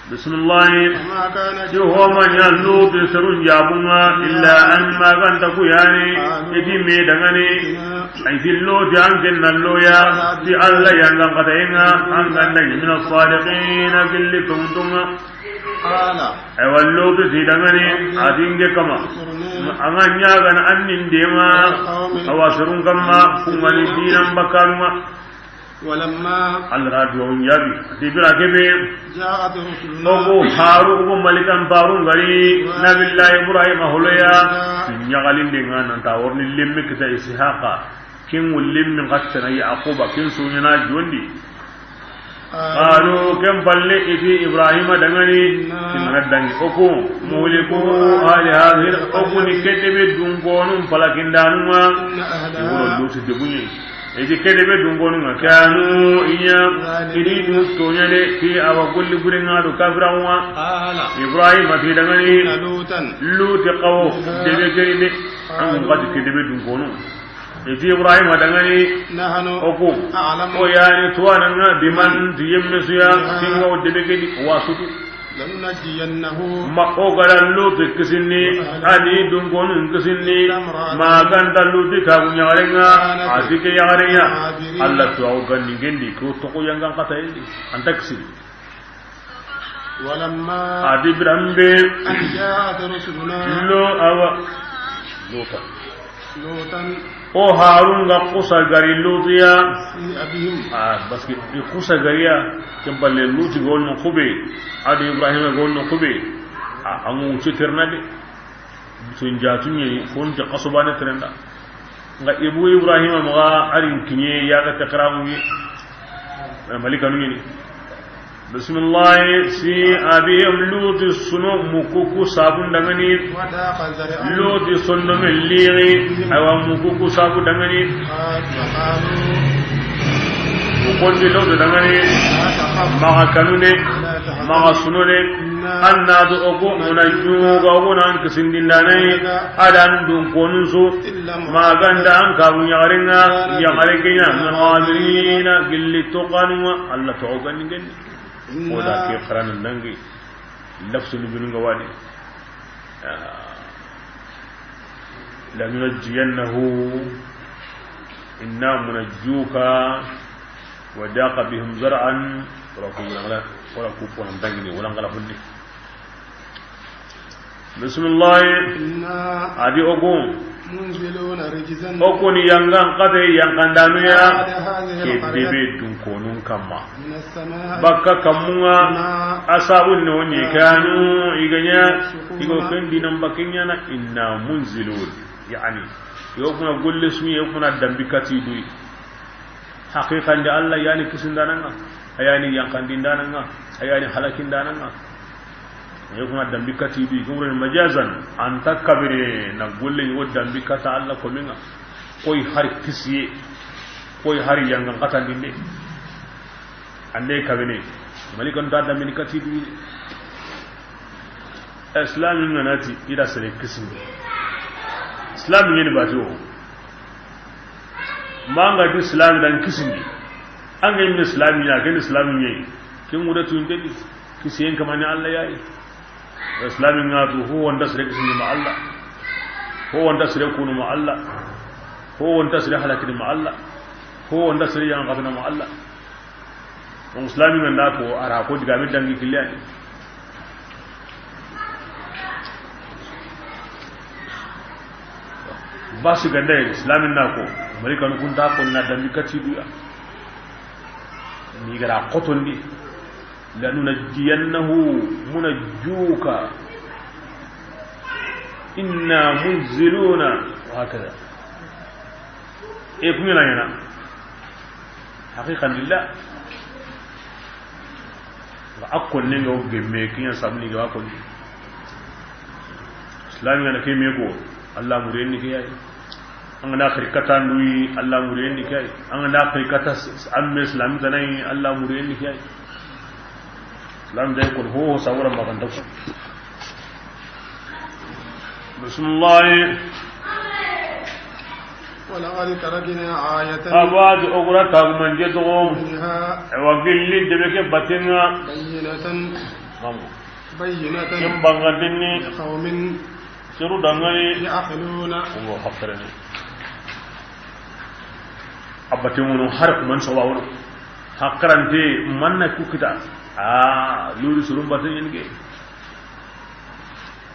Bismillah. وما كان Ti homa ɲa Luti serun jabun ŋa, illa an maganta ku yani, i ti me dangani, ay ti Luti an ken na loya, ti Allah yanga kata inga, an ganda mina sadiqina gilli tuntun ŋa. قال Aywa Luti ti dangani, a ti nge kama. An ga ɲaga na an nin dema, awa serun kamma, kun ga ni dinan bakkanun ŋa. ولما Allah ra duwawun jaabi. Ti bira kebe. جاءت رسلنا O ko haru, o ko malikan barun gari. Nabillahi Ibrahima holoya. Ɲaxalinde ŋa nan ta worni lemme kita Ishaqa. Ken wo lemmin xattana Yaquba, ken soɲana jondi. قالوا Qalu, ken palle i ti Ibrahima dangani. إنا Ken na dangi o ko. مهلكو أهل هذه O ko ni kedebe dunkonun palakindanun ŋa. إن أهلها I wuro Luti debunye. I ti kedebe dunkonun ŋa, kanu i ɲa, i di du toɲade, ti awa golli burenga do kafiranwa. قال Ibrahima ti dangani, إن لوطا Luti xawo, debe geri de, an gati kedebe dunkonu. I ti Ibrahima dangani, نحن o ko, أعلم o yani tuwananga, biman ti yemme suya, tinga o debe geri, wasutu. لننجينه Ma o gara Luti kisinni, ani dunkonun kisinni, ma ganda Luti kagu ɲagarenga, a ti ke yagareya. Allah to aw ganni gendi, ko to ko yangan kata indi, anta kisinni. ولما A di birambe, أن جاءت رسلنا lo awa, Luta. لوطا O Harun ga kusa gari Lutiya. سيء بهم. Ah, parce que i kusa gariya, ken balle Luti gonno kube, adi Ibrahima gonno kube. Ah, angu citerna de. Sun jatun ɲi, kun ta kaso bane terenda. Nga ibu Ibrahima maga arin kinye ya ga takramu yi. Eh, malikanu ɲi. Bismillah, سيء بهم Luti suno mukuku sabun dangani. وضاق ذرعا Luti sonno me liri, awa mukuku sabu dangani. وقالوا Ukondi Luti dangani. لا تخف Maga kanune, ولا تحزن maga sunone. إنا Anna do ogo, una juga ogo nan kisindindane. Adan dunkonun su. إلا امرأتك Maganda an kabu ɲagarenga, كانت ɲagare kenya, من الغابرين gilli tokanunga, Allah to gani gani. إنا Oda ke qarana nangi, lafsu ni binunga wadi. Ah. لننجينه إنا منجوك وضاق بهم ذرعا. Wala ku wala ngala, wala ku fo nan dangini, wala ngala hunni. Bismillah. إنا Adi ogo. منزلون رجزا Okuni yangan kate yangandanuya. على هذه Ke القرية debe dunkonun kamma. من السماء Bakka kammunga. ماء Asabun ne woni kanu iganya. Igo kendi nan bakinyana inna munzilun. Yani, yo kuna golle suye, yo kuna dambi kati duyi. Haqiqan de Allah yani kisindananga, ayani yankandindananga, ayani halakindananga. Yo kuna dambi kati duyi, ko wuren majazan, anta kabire na golle yo dambi kata Allah kominga. Koy har kisiye, koy har yangan katandinde. Ande kabine, malikan ta dambi kati duyi. Islami ŋa na ti i da sere kisindi. Islami ɲeni bati wo. Ma ŋa di Islami dan kisindi. An ga ɲi Islami ɲa, ken Islami ɲi. Ken ŋuda tu inde di. Kisiyen kamani Allah yayi. Islami ŋa tu ho wonda sere kisindi ma Allah. Ho wonda sere kunu ma Allah. Ho wonda sere halakini ma Allah. Ho wonda sere yan gatana ma Allah. Donc, Islami ŋa nda ko, ara ko diga mi dangi kille ani. Basi gande Islami na ko. Malikanu kun ta konni na dambi kati du ya. Ni gara xotondi. لننجينه منجوك إنا منزلون وهكذا. E kun ŋa na ɲaana. Haqiqa lillah. Wa a konni ŋa o gemme kiɲa sabuni ga wa konni. Islami ŋa na ke me ko, Allah murenni ke yayi. An ga na xiri kata nduyi, Allah murenni ke yayi. An ga na xiri kata s-, s-, an me Islami tana yi, Allah murenni ke yayi. Islam day kon ho, ho sawura maganta ko. Bismillah. ولقد تركنا آية Abadi o gura tagumanje toxo. منها Ewa gilli debe ke batten ŋa. بينة Mamu. بينة Ken bangandinni. لقوم Seru dangani. يعقلون Wo hakarani. A batte ŋono har kuman soba wono. Hakarante manna kukita. A lori surun batte ɲen ke.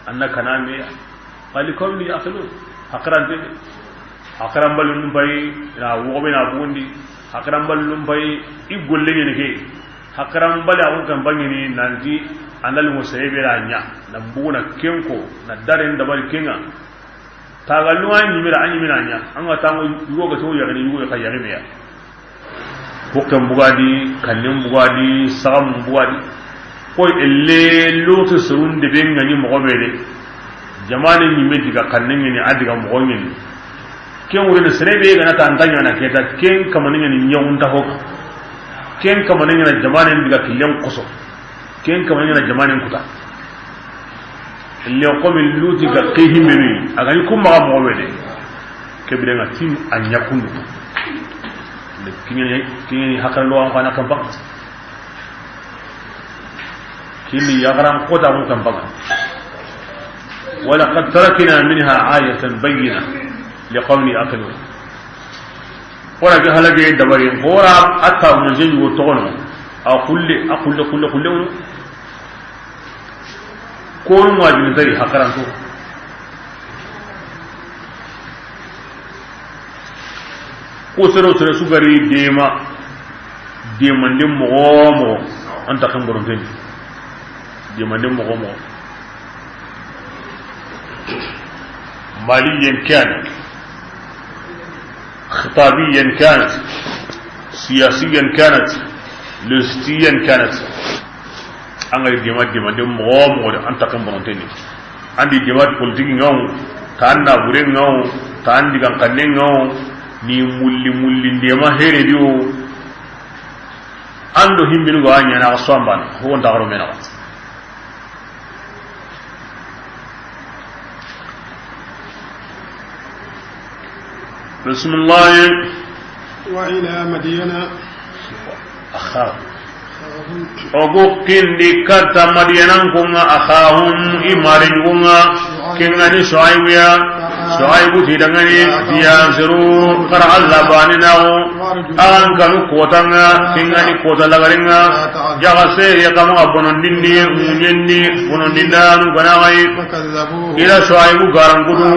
Anna kana me ya. Qali qawmi yaqilun. Hakarante. Hakaran balun pay na wogo be na bugundi. Hakaran balun pay i golle ɲen ke. Hakaran bale a ko kan bangini nanti andal mo sebe ra ɲa. Na buguna kenko na daren dabari kenga. Taga luwa ɲimira a ɲimina ɲa. An ga tango yugo ga to yagani yugo ka yagime ya. Ko kan bugadi, kannen bugadi, sagam bugadi. Ko elle lotu surun de be ŋa ni mogo be de. Jamane ɲime diga kannen ŋa ni a diga mogo ŋa ni. Ken wure ne sere be ga na ta anta ɲaana ke ta ken kamane ŋa ni ɲawun ta ho. Ken kamane ŋa na jamane diga killen koso. Ken kamane ŋa na jamane kuta. Le qawmi Luti ga ke himbenu, a ga ni kun maxa moxo be de. Ke bire ŋa tin a ɲa kundu. Le kiɲe, kiɲe hakarlo an kana kampa. Kini yagaran kota mun kampa. ولقد تركنا منها آية بينة لقوم يعقلون. Xora ke halage dabari, xora a ta mun je yugo toxono. A xulle, a xulle, xulle, xulle wono. Kono wajibin tari hakaranto. Ko sero sere su gari dema, demande moxo moxo, an ta kan boronten. Demande moxo moxo. Maliyen kan. خطابيا كانت، سياسيا كانت، لوجستيا كانت. An ga dema, dema de moxo moxo de, an ta kan bononteni. An di dema politique ŋa wo, ta an na bure ŋa wo, ta an digan kanne ŋa wo, ni mulli mulli dema here di wo. An do himbinu ga ɲaana a so ambana, ho nta garo mena. بسم الله. وإلى مدين أخاهم. O gu kindi katta Madiyananko ŋa, أخاهم, i marenko ŋa, ken ga ni Shuaibu ya. Shuaibu ti dangani, ينزلوا, kara Alla bani nawo. An kanu kota ŋa, ken ga ni kota lagare ŋa. Jaga sere kama bonondindi, muɲendi, bonondindanu gana gai. I la Shuaibu garankutu.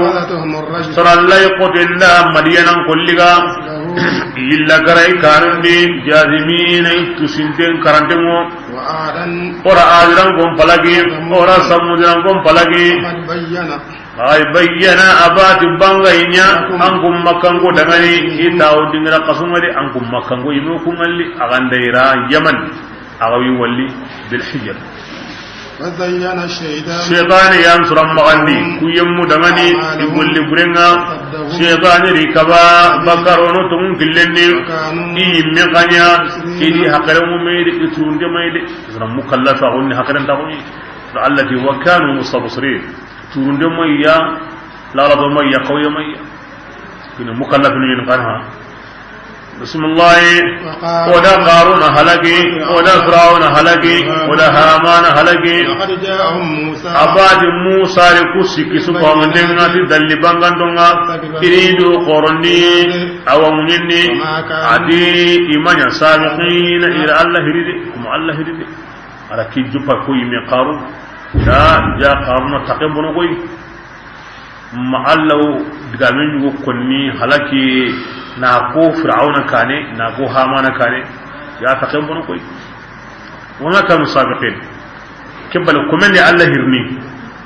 Sarallai kotenda Madiyanan kolliga. Illa garai kanundi, jazimina, i tusinten karantengo. Ora Adiran kon palagi, ora Samudiran kon palagi. Ay bayyana abati bangainya, an kun Makkanko dangani, i tawo dingira kasungari, an kun Makkanko imo kungalli, agandaira Yaman. Axa wi walli bil hijr. وزين الشيطان. Shaytani yan suran magandi, ku yemmu dangani, i golli burenga. Shaytani ri kaba, bakarono tongun killendi, i yimme kanya, i di hakare mu meydi, i turunde maydi. Sura mukallafa gunni hakare nta gunni. Allati wa kanu mustabsirin. Turunde mayya, lala do mayya, kawye mayya. Kini mukallafinu yin kanha. Bismillah. O da Qaruna halaki, o da Firawuna halaki, o da Hamana halaki. Abadi Musa ri ku sikki su ko ndenga ti dalli bangandonga. Iridu qoroni awa munyinni. Adi imanya sabiqina ila Allah hiridi, kuma Allah hiridi. Ara ki jupa ko yime Qarun. Da ja Qaruna take bono koy. Ma Allah wo digamen yugo konni halaki. Na ko Firawuna kaane, na ko Hamana kaane, ya ta ken bono koy. Wa ma kanu sabiqin. Ke bal kumen ni Allah hirni,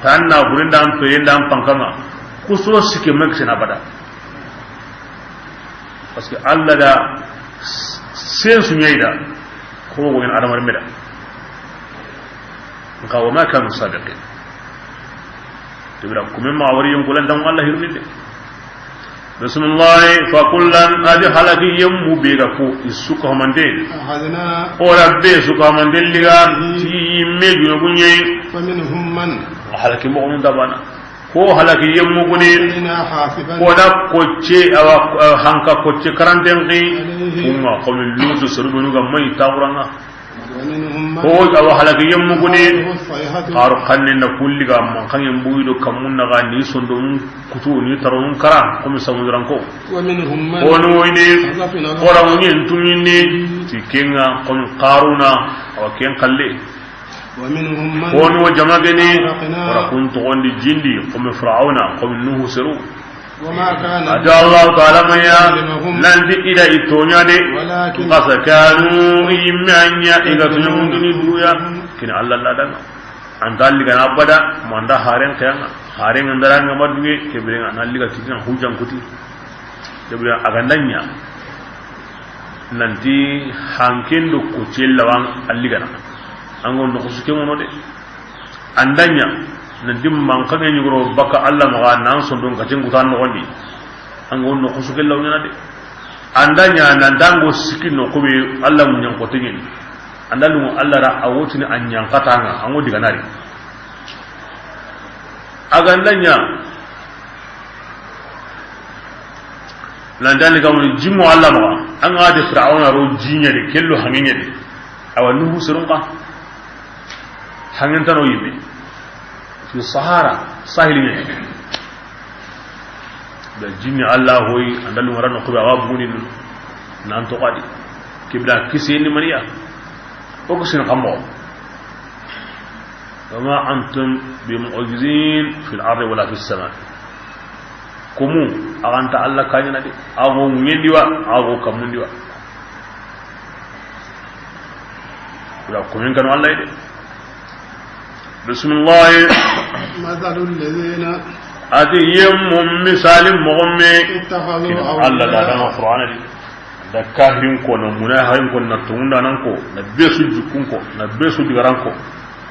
tan na burindan to yendan pankama, kuso sike mek sina bada. Parce que Allah da sen su ɲeyda, ko go en adamar meda. Nka wa ma kanu sabiqin. Tibira kumen ma wari yonkulan dan Allah hirni de. Bismillah, fa kullan, adi halaki yemmu be ga ko, i su ka hamante. أخذنا O rabbe su ka hamante liga, به ti yimme junubu ɲe. فمنهم من Halaki mo da bana. Ko halaki yemmu kuni. أخذنا حاصبا Ko da kocce, awa, eh, hanka kocce karanten ki. عليه Kuma, komi Lutu surubenu ga mai tawranga. ومنهم من Ko awa halaki yemmu kuni. أخذته الصيحة Xaru xanne na kulli ga man xangen buyi do kamun na ga ni sondo mun kutu ni taro mun kara, komi samunduran ko. ومنهم من Ko no woyne, خسفنا الأرض Xora mun yen tumini, ti kenga, komi Qaruna, awa ken kalle. ومنهم من Ko no jama gene, أغرقنا Xora kun toxondi jindi, komi Firawuna, komi Nuhu seru. وما كان Ati Allah Taala ma ya, ليظلمهم nanti i da i toɲa de. ولكن Basa kanu, i yimme a ɲa, i ga toɲa mundini duya. Kini Allah la danga. Anta ligana abada, manda haren kayanga. Haren ndaranga maduge, kebire na liga kitina hujan kuti. Kebire a ga nda ɲa. Nanti hanken do ko cellawan alligana. Ango no kusuke mono de. Andanya, nanti mankange ɲugoro baka Allah maga nan sondon katin kutan no gondi. Ango no kusuke law ɲana de. Andanya, nan dango sikki no kube Allah mun ɲan ko tingin. Andalu Allah ra a wotini a ɲan katanga, ango diga nari. A ga nda ɲa, nan dani ga woni jimo Allah maxa, an ga de Firawuna ro jiɲa de, kello hangiɲa de. Awa Nuhu surun ka hangintano yimme. Fi Sahara, sahili ɲa. Da jinni Allah hoyi, anda lu ngara no ko ba wa buguni nan to kadi. Kibla kiseni maniya. O ko sin kamo. وما أنتم بمعجزين في الأرض ولا في السماء. Komu, a ga nta Allah kaɲana de, a go ŋendi wa, a go kamundi wa. Wala komin kanu Allah de. Bismillah. مثل الذين Ati yemmu misali moxo me. اتخذوا Kina Allah da أولياء dama Qur'ana di. Da kahirin ko, na munaharin ko, na tungundanan ko, na besu jukun ko, na besu digaran ko.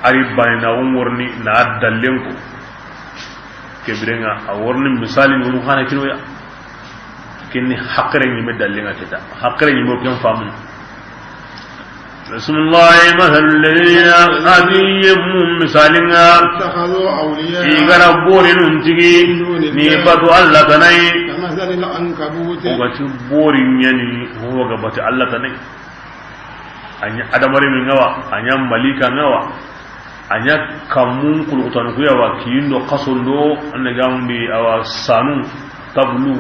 Ari bani na won worni na dallen ko. Kebirenga a worni misali ngunu xana kinoya. Kinni haqire ɲime dallenga kita. Haqire ɲime o ken famu. Bismillah, مثل الذين, ati yemmu misalinga. اتخذوا أولياء I gara bori nun tigi, من دون الله ni batu Allah tanai. كمثل العنكبوت O ga ti bori ɲani, ho ga batu Allah tanai. A ɲa adamare min ngawa, a ɲa malika ngawa. A ɲa kammun kulukutanu kuya wa, kiyindo kasondo, an na gamundi awa sanu, tablu.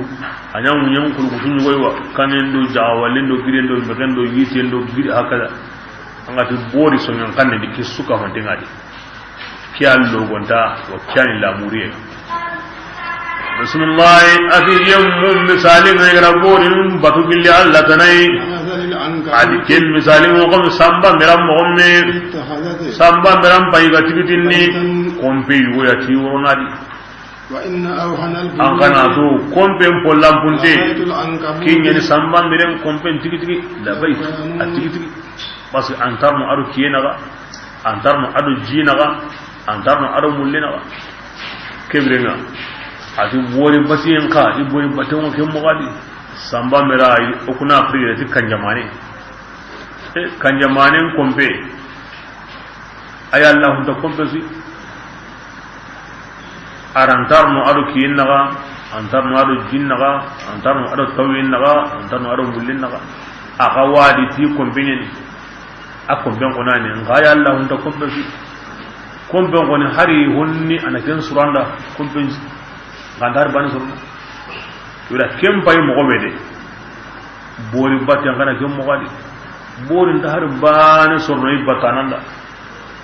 A ɲa ŋuɲen kulukutu ɲugoy wa, kanendo, jaxawalendo, girendo, mexendo, yitendo, giri, hakada. An ga ti bori soɲan kanne di, ki suka honte nga di. Ki a logonta, wa ki a ni lamuriye. Bismillah, ati yemmu misali ngai gara bori nun batu gilli Allah tanai. كمثل العنكبوت Adi ken misali mo kom samba miram mo me. اتخذت Samba miram pai ga tigitinni. بيتا Kompe yugo ya ti woro na di. وإن أوهن البيوت An kana to kompe mpo lampunte. لبيت العنكبوت Kinyani samba miram kompe tigitigi. Labai a tigitigi. Parce que antarno ado kiyena ga. Antarno ado jina ga. Antarno ado mullena ga. Kebirenga. Ati bori batiyen ka, i bori batiyen ke mogadi. Samba mera, o kuna Afrique ti kanjamane. E, kanjamanen kompe. Aya Allah hunta kompe si. Arantarno ado kiyen naga, antarno ado jin naga, antarno ado tawen naga, antarno ado mullin naga. Aga wadi ti kompe ɲeni. A kompen konani, nga ya Allah hunta kompen fi. Kompen koni hari honni ana ken suranda, kompen ngandar bani surna. Wala ken bay mo gobede. Bori batte ngana ken mo gadi. Bori nda hari bani surno i batananda.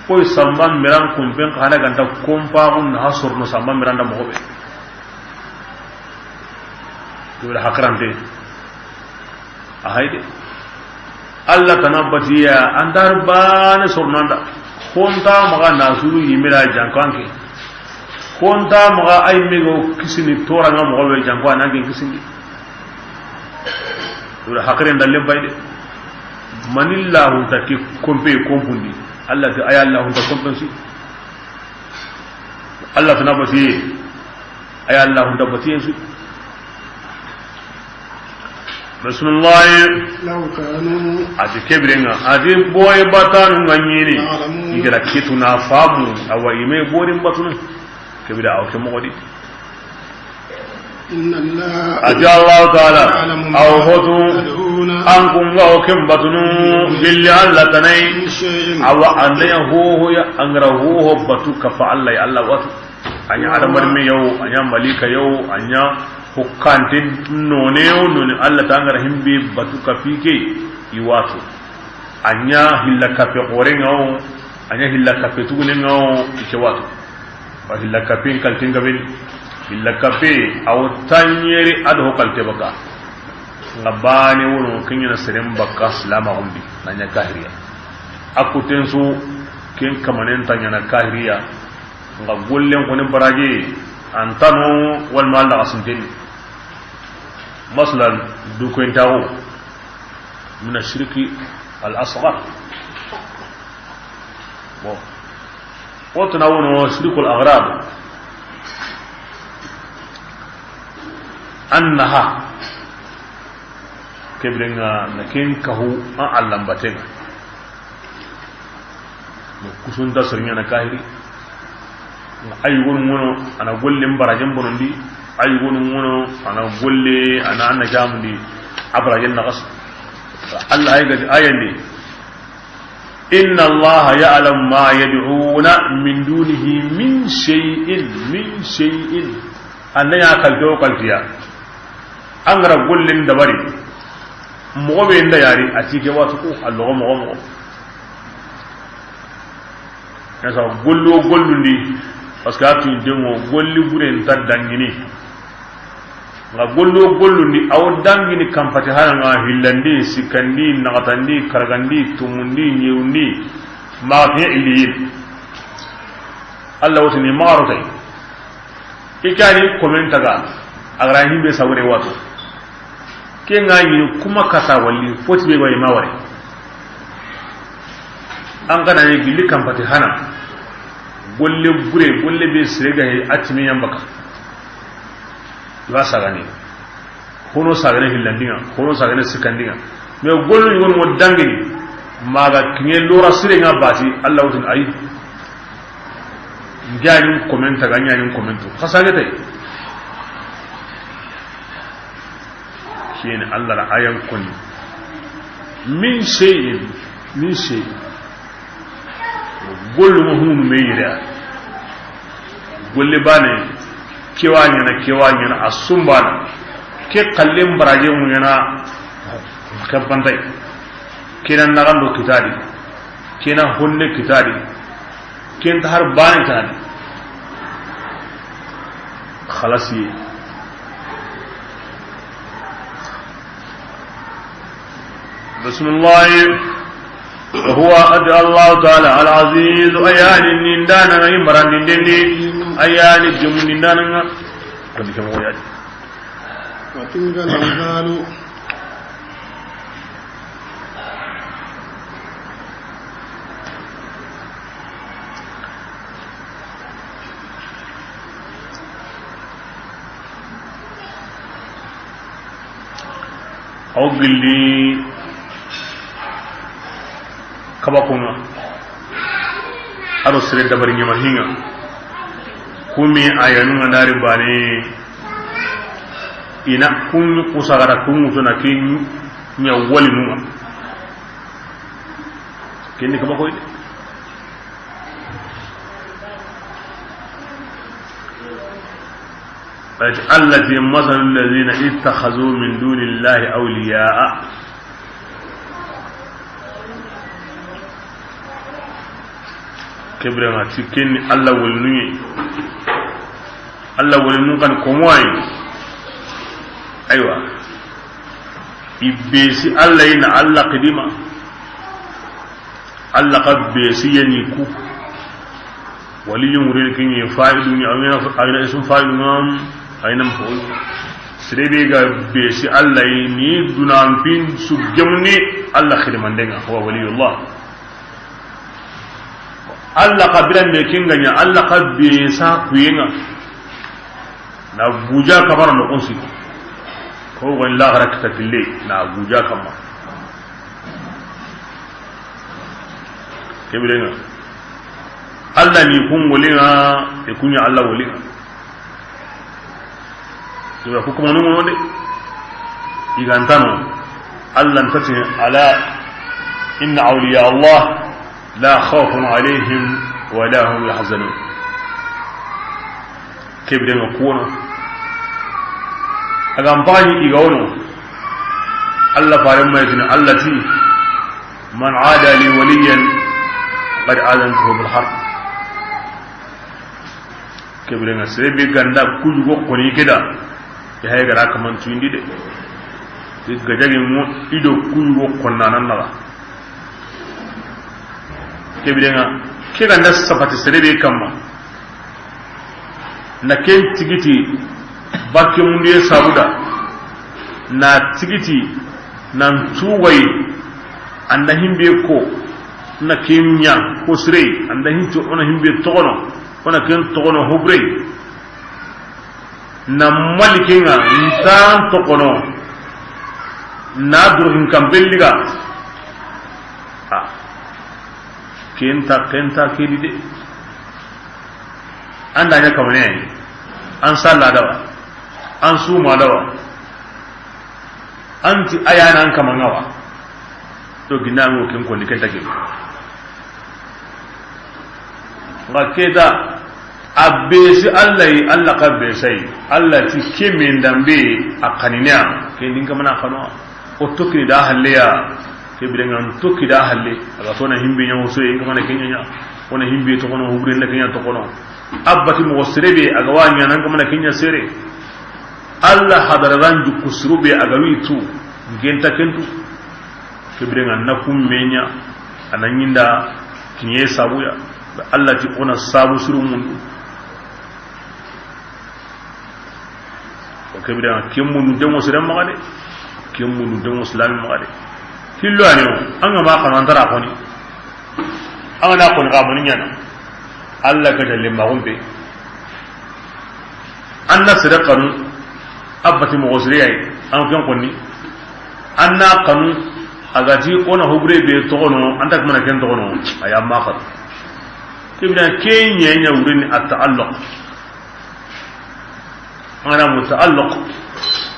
Koy samba miran kompen kana ganta kompa gun ha surno samba miranda mo gobe. Wala hakrante. A hay de. Alla tana batiya, an dar bane sornanda. Xonta maxa na suru yimira jankanke. Xonta maxa ay mego kisini toranga moxo be janko ananke kisindi. Wala hakre ndallen bay de. Manillahu ta ki kompe kompundi. Alla ta aya Allahu ta kompensi. Alla tana batiye. Aya Allahu ta batiye su. Bismillah. Law kanu. A ti kebirenga, a ti boye batanu nga ɲini. Ya'lamun. I gara kitu na famu, awa ime borin batunu. Kebira aw ke moxo di. Inna Allah. A ti Allahu Taala, ya'lamu aw ma hotu, tad'una, an kunga o ken batunu, min billi Alla tanai. Min shay'in. Awa andaya hoho ya, angara hoho batu kafa Alla ya Alla watu. A ɲa adamar me yaw, a ɲa malika yaw, a ɲa hukkante none yo none Alla ta ngara himbe batu kapi ke i watu. A ɲa hilla kape xore nga o, a ɲa hilla kape tugune nga o, i ke watu. Wa hilla kape kaltin gabeni. Hilla kape aw tanyere ado kalte baka. Nga bane wono kenyana serem baka silama hundi, na ɲa kahiriya. Akuten su ken kamanen tanyana kahiriya. Nga gollen koni baraje antano wal mal daga sinteni. Masalan, du ko intawo min ashirki al asghar. Bon, wotna wono shirkul aghrab. Annaha kebirenga na ken kahu an allambatenga. Kusunta sorinya na kahiri. Ay gonu ngono ana golle mbarajen bonondi. Ay gonu ngono ana golle ana anna jamundi. Abrajen nagas. Allah ay gadi ayandi. Inna Allah ya'lamu ma yad'una min dunihi min shay'in, min shay'in. Anda ya kalto kaltiya. An gara gollin dabari. Moxo be nda yari a ti ke watu ko a loxo moxo moxo. Yasa gollo gollundi, parce que a tun dengo golli bure nta dangini. Nga gollo gollundi awo dangini kampati hana nga hillandi, sikandi, naxatandi, karagandi, tumundi, ɲewundi, ma fi illiyin. Allah wotini maxaro tay. I kani komen taga, a gara himbe sawure wato. Ke nga ɲini kuma kata walli, foti be goy ma ware. An kana ni gilli kampati hana. Golle bure, golle be sire ga he atimi yambaka. Wa sagani. Hono sagane hillandinga, hono sagane sikandinga. Mais gollu ni won mo dangini, maga kiɲe lora sire nga bati, Allah wutin ayi. Ɲanin komenta ga ɲanin komento. Xasage tay. Kiyeni Allah ra ayan koni. Min shay'in, min shay'in. Gollu ma hunu me yira. Golle bane, kewa ɲana, kewa ɲana, a sumbana. Ke kallen baraje mu ɲana, ke bantay. Kena nagando kitadi. Kena honne kitadi. Kenta har bane tadi. Xalasi. Bismillah. Huwa, ati Allah Taala, al-Aziz, ayani nindana ngi marandindendi, ayani jumnindana nga. Kadi kamo yadi. Wa tilka al-amthalu. Aw gilli kabakunga. Aro sere dabari ɲama hinga. Kumi ayanunga dari bane. Ina kun kusagara kun mutuna kin ɲa wali numa. Kenni kaba koy de. Allati masalu alladhina ittakhadhu min dunillahi awliya'a. Kebira ma ti kenni Allah wolinu. Allah wolinu kan komoy. Aywa. I besi Alla yi na Alla xidima. Alla xa besi yani ku. Waliyun ŋure ni kiɲe fa'ilu ni, a yi na ismu fa'ilu ŋa, a yi na maf'ul. Sere be ga besi Alla yi ni dunan pin su gemni Alla xidimanden ŋa, huwa waliyullah. Alla xa biran me ken ga ɲa, Alla xa besa kuyen ŋa. Na guja kamara no konsi. Ko wani laxara kita kille, na guja kama. Ke biren ŋa. Alla ni kun wali ŋa, e kuɲa Alla wali ŋa. Iwa ku kuma nuŋo de. I ga nta no. Alla nta ti, ala inna awliya Allah la khawfun alayhim wa la hum yahzanun. Ke biren ŋa ku wono. A ga mpaxaɲi i ga wono. Alla faren ma yi tini, Alla ti, man ada li waliyan qad adantuhu bil harb. Ke biren ŋa sere be ga nda ku yugo xoni ke da. I haye ga ra kaman tuyindi de. Ke gajagi mo i do ku yugo xonna nan naxa. Ke biren ŋa, ke ga nda sabati sere be kamma. Na ken tigiti barke mundiye sabuda. Na tigiti nan tuwayi. An da himbe ko na ken ɲa ko sire. An da hinto o na himbe toxono, o na ken toxono hobre. Na malike ŋa ntan toxono. Na duru hin kan belliga. A kenta kenta kedi de. An da ɲa kamane, an salla dawa, an suma dawa. An ti a ya na an kama ŋa wa. To gina ŋo ken ko ni kenta ke. Nga keta a besi Alla yi, Alla xa besa yi. Alla ti ke men dambe a xanina. Ke ndin kamana xano. O tokki da halle ya. Ke biren ŋa n tokki da halle. A ga to na himbe ɲa o sire, in kamana ken ɲa. O na himbe toxono, hubure na ken ɲa toxono. Abati mo sere be a ga wa ɲa nan kamana ken ɲa sere. Alla hadara ran jukku suru be a ga wi tu. Ngenta kentu. Ke biren ŋa na kun me ɲa. A na ɲinda kiɲe sabuya. Alla ti o na sabu suru mundu. O ke biren ŋa, ken mundu dengo sere maxa de. Ken mundu dengo silami maxa de. Hillo ani o, an ga ma xana an tara xoni. An ga na xoni xa mani ɲana. Alla ga dalle ma gumbe. An na sere xanu, abati mo sere yayi, an ken xoni. An na xanu, a ga ti o na hubure be toxono, an ta kamana ken toxono, a ya ma xanu. Ke biren ŋa ke ɲa ɲa wurini at-ta'alluq. An ga na muta'alliq,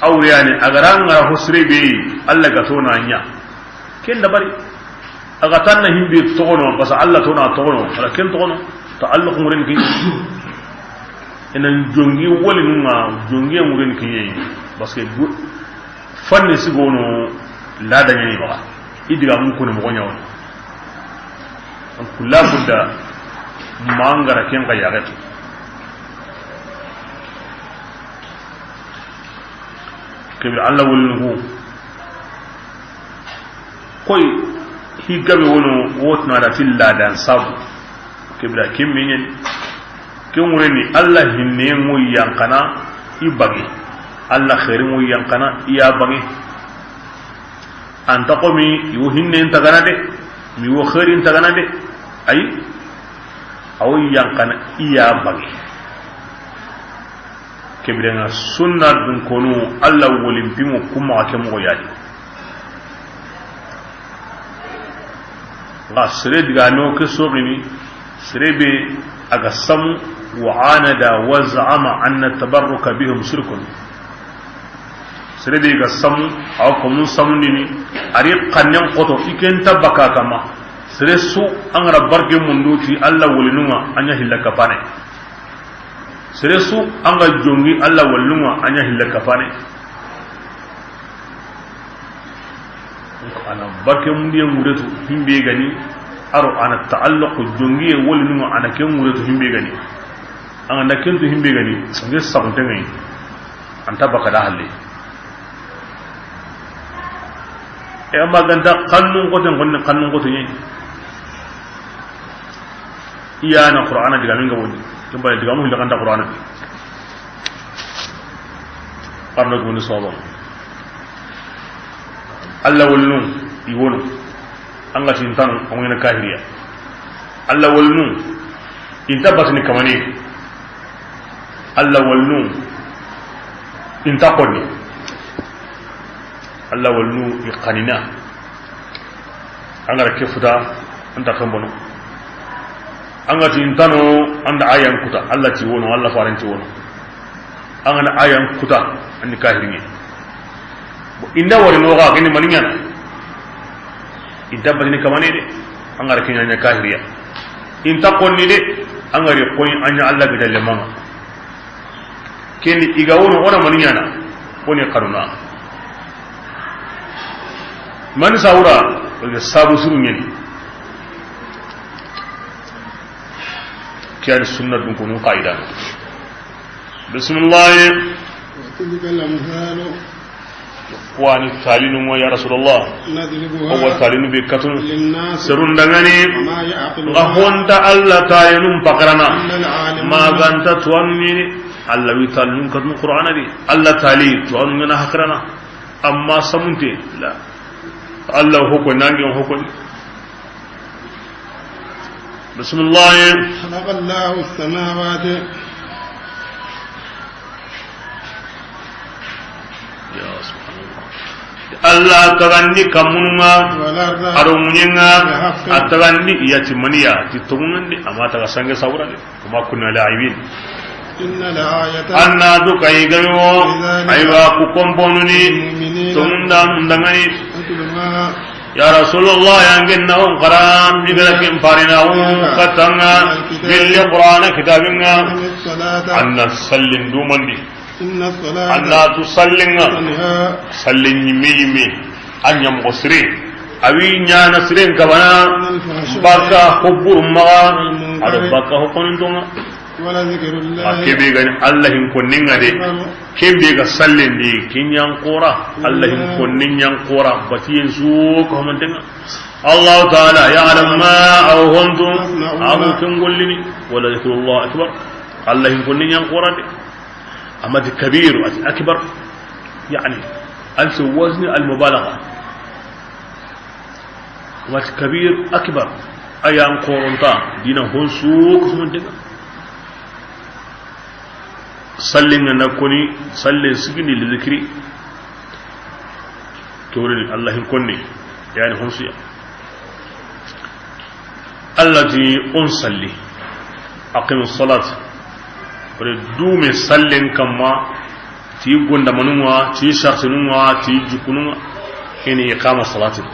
a wure yani, a ga ra ŋa ra ho sire be, Alla ga to na ɲa. Ken dabari. A ga tan na himbe toxono, basa Alla to na toxono, wala ken toxono, ta'alluq ŋuren ki. Ina jongi wali nunga, jongi ŋuren ki. Parce que fanni sigono la da ɲani maxa. I diga mun kono mo ɲawo. An kula budda mangara ken ga yaxetu. Kebe Alla wulnugu koy. Hi gabe wono wotna da tilla dan sabu. Kibra kimmiɲen. Ke ŋureni Alla hinne ŋo yankana i bagi. Alla xeeri ŋo yankana i ya bagi. Anta komi i wo hinnen tagana de, mi wo xeerin tagana de. Ay, a wo yankana i ya bagi. Kebirenga sunna dun konu Alla wolinpimu kuma ke moxo yadi. Nga sere diga no ke soxini, sere be a ga samu, wa anada wa za'ama anna tabarruka bihim shirkun. Sere be ga samu, a wa komun samundini, a ri xannen xoto, i ken ta baka kama. Sere su an ga ra barke mundu ti Alla wolinunga, a ɲa hilla kapane. Sere su an ga jongi Alla wallunga a ɲa hilla kapane. Donc, ana barke mundiye ŋuretu himbe gani, aro ana ta'alluq jongiye wallunga ana ke ŋuretu himbe gani. An ga na kentu himbe gani, nge saxunte ŋayi. Anta baka da halle. E, amma ga nta xannun xoten xonni, xannun xoten ɲi. I ya na Qur'ana digamen ga bondi. Ken bale digamu hilla ga nta Qur'ana. Arna goni sobo. Alla wolinu, i wono. An ga ti i ntano, an ŋa na kahiriya. Alla wolinu, i nta batini kamane. Alla wolinu, i nta xonni. Alla wolinu, i xanina. An ga ra ke futa, an ta xembono. An ga ti i ntano, an da ayan kuta, Alla ti wono, Alla faren ti wono. An ga na ayan kuta, an ni kahiriye. Bon, i nda wari no ga, kini mani ɲana. I nta batini kamane de, an ga ra ke ɲa kahiriya. I nta xonni de, an ga ri xoni, an ɲa Alla ga dalle manga. Ken di i ga wono, o na mani ɲana, o ni xaruna. Mani sawura, o ga sabu suru ɲeni. Ke ya ni sunna dun konu qaida. Bismillah. وتلك الأمثال Ku wa ni talinu ŋa, ya Rasulullah. نضربها O wa talinu be katunu. للناس Serun da ŋa ni. وما يعقلها Nga honta Alla talinun pakarana. إلا العالمون. Ma ga nta tuwanu ni. Alla wi talinu katunu Qur'ana di. Alla tali tuwanu ŋa na hakarana. Amma samunte la. Alla hoko nangi hoko. Bismillah. خلق الله السماوات. Ya, subhanallah. Alla tagandi kamunun ŋa, والأرض a do ŋuɲen ŋa, بالحق a tagandi yati maniya, ti tongundi, amma taga sange sawura de. وما كنا لاعبين. إن الآية Anna du kay gayo, لذلك aywa ku komponuni, للمؤمنين tongundanun da ŋa ni. أتل ما Ya Rasulullah, yangen na on xara, migala kin parina on katanga, gelle Qur'ana kitabin ŋa. أقم الصلاة Anna sallin dumandi. إن الصلاة Anna tu sallin ŋa. تنهى Sallin yimme yimme. An ɲa moxo sire. A wi ɲana siren kabana. عن الفحشاء Baka hobur maxa. والمنكر A do baka hokonin tonga. ولذكر الله Ma kebe gani Alla hin konnin ŋa de. أكبر Kebe ga sallen di, kin ɲan xora. Alla hin konnin ɲan xora. Batiyen su ko mantenga. الله تعالى يعلم ما أو هنتم أو كن قلني ولذكر الله أكبر. Alla hin konnin ɲan xora de. Amma ti kabir, ati akbar. Yani, an se wazni al mubalagha. Amma ti kabir, akbar. Ayan xoronta, dina honsu, kusumantenga. Sallen ŋa na koni, sallen sigini li zikri. Kewreni, Alla hin konne, yani honsuya. Alla ti on salli. Aqimi salat. Wala dume sallen kamma, ti gondamanun ŋa, ti sartinun ŋa, ti jukunun ŋa. Ini iqama salatin.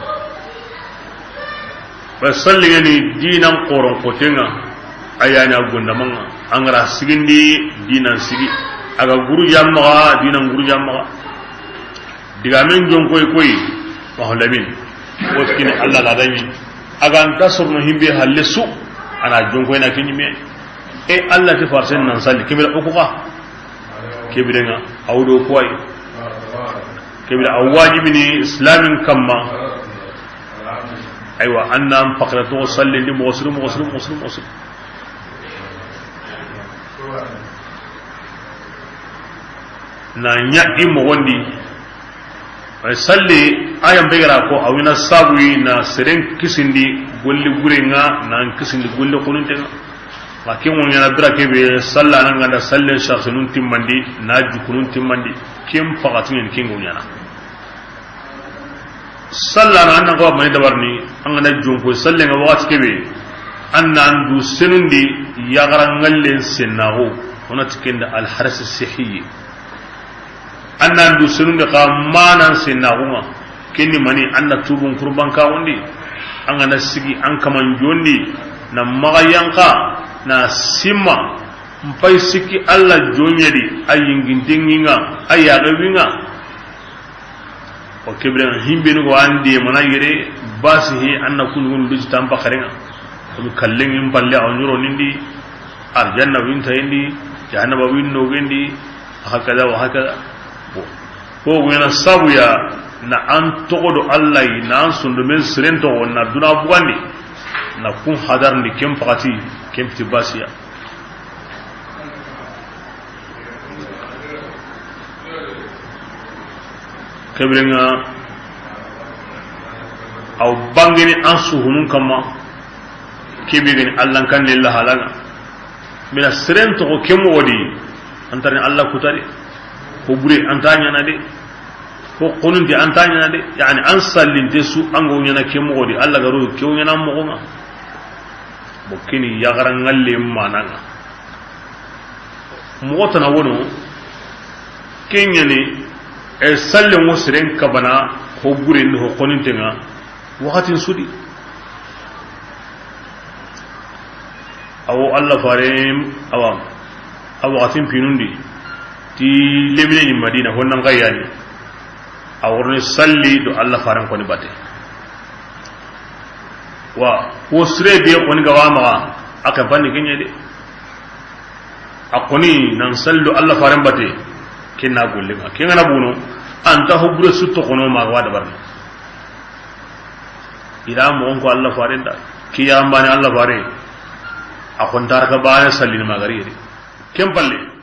Wa salli yani dinan qoron kotenga, ayani a gondaman ŋa. An ga ra sigindi dinan sigi. A ga guruja maxa, dinan guruja maxa. Digamen jonkoy koy, Mahu Lamin. Wotini Alla la dani. A ga nta sorno himbe halle su, ana jonkoy na kinyime. E Alla ti farsen nan salli, kibira okuka. Kibira nga, awdo koy. Kibira a wajibini islamin kamma. Aywa, anna an pakra to salli ndi moxo siri, moxo siri, moxo siri, moxo siri. Na ɲa i moxon di. Ay, salli, ayan be ga ra ko, a wina sabu yi na seren kisindi golli gure ŋa, na an kisindi golli xonunte ŋa. Ma ke ŋo ɲana bira ke be salla nan ga da sallen sartinun timmandi, na jukunun timmandi, ken faxati ɲen ke ŋo ɲana. Salla na an na ko mani dabarni, an ga na jonko sallen ŋa waxati ke be, an na an du senundi yaxara ŋallen sennaxo, wona ti kenda alharasi sihiyi. An na an du senundi xa manan sennaxu ŋa, kenni mani an na tubun kurban kaxundi, an ga na sigi an kaman jondi, na maxa yanxa, na simma, n pay sikki Alla joɲedi, a yinginten ŋi ŋa, a yaxe wi ŋa. O kebire ŋa, himbeni go an de mana yere, basi he an na kunu kunu duji tampa xare ŋa. Kunu kallen ŋi n palle a ɲoro nindi, arjanna winta indi, jahannaba winno gendi, hakada wa hakada. Bon. Ko go yana sabu ya, Na an toxo do Alla yi, na an sondomen siren toxo, na duna bugandi, na kun hadarndi ken paxati, ken piti basiya. Kebirenga aw bangini an suhunun kamma, kebe gani Allan kan lilla halanga. Mina siren toxo ke moxo di, antarni Alla kutari, ko bure anta ɲana de. Ko xonunte anta ɲana de, yani an sallinte su an ga wo ɲana ke moxo di, Alla ga ro ke wo ɲana moxo ŋa. Bo kini yaxara ŋalle mananga. Moxo tana wono, ke ɲani, e, sallen wo siren kabana, ho buren ho xoninten ŋa, waxatin su di. Awo Alla faren, awa, a waxatin pinundi, ti lemine ni Madina, honnan ga yani. A worni salli do Alla faren koni bate. Wa, ko sire be koni ga wa maxa, a ka banni ke ɲa de. A koni nan salli do Alla faren bate, ken na golle ŋa. Ken ga na bono, anta ho bure su toxono ma ga wa dabarni. Ila moxon ko Alla faren da, kiyambani Alla fare, a xontarka bane sallini magari yedi. Ken palle.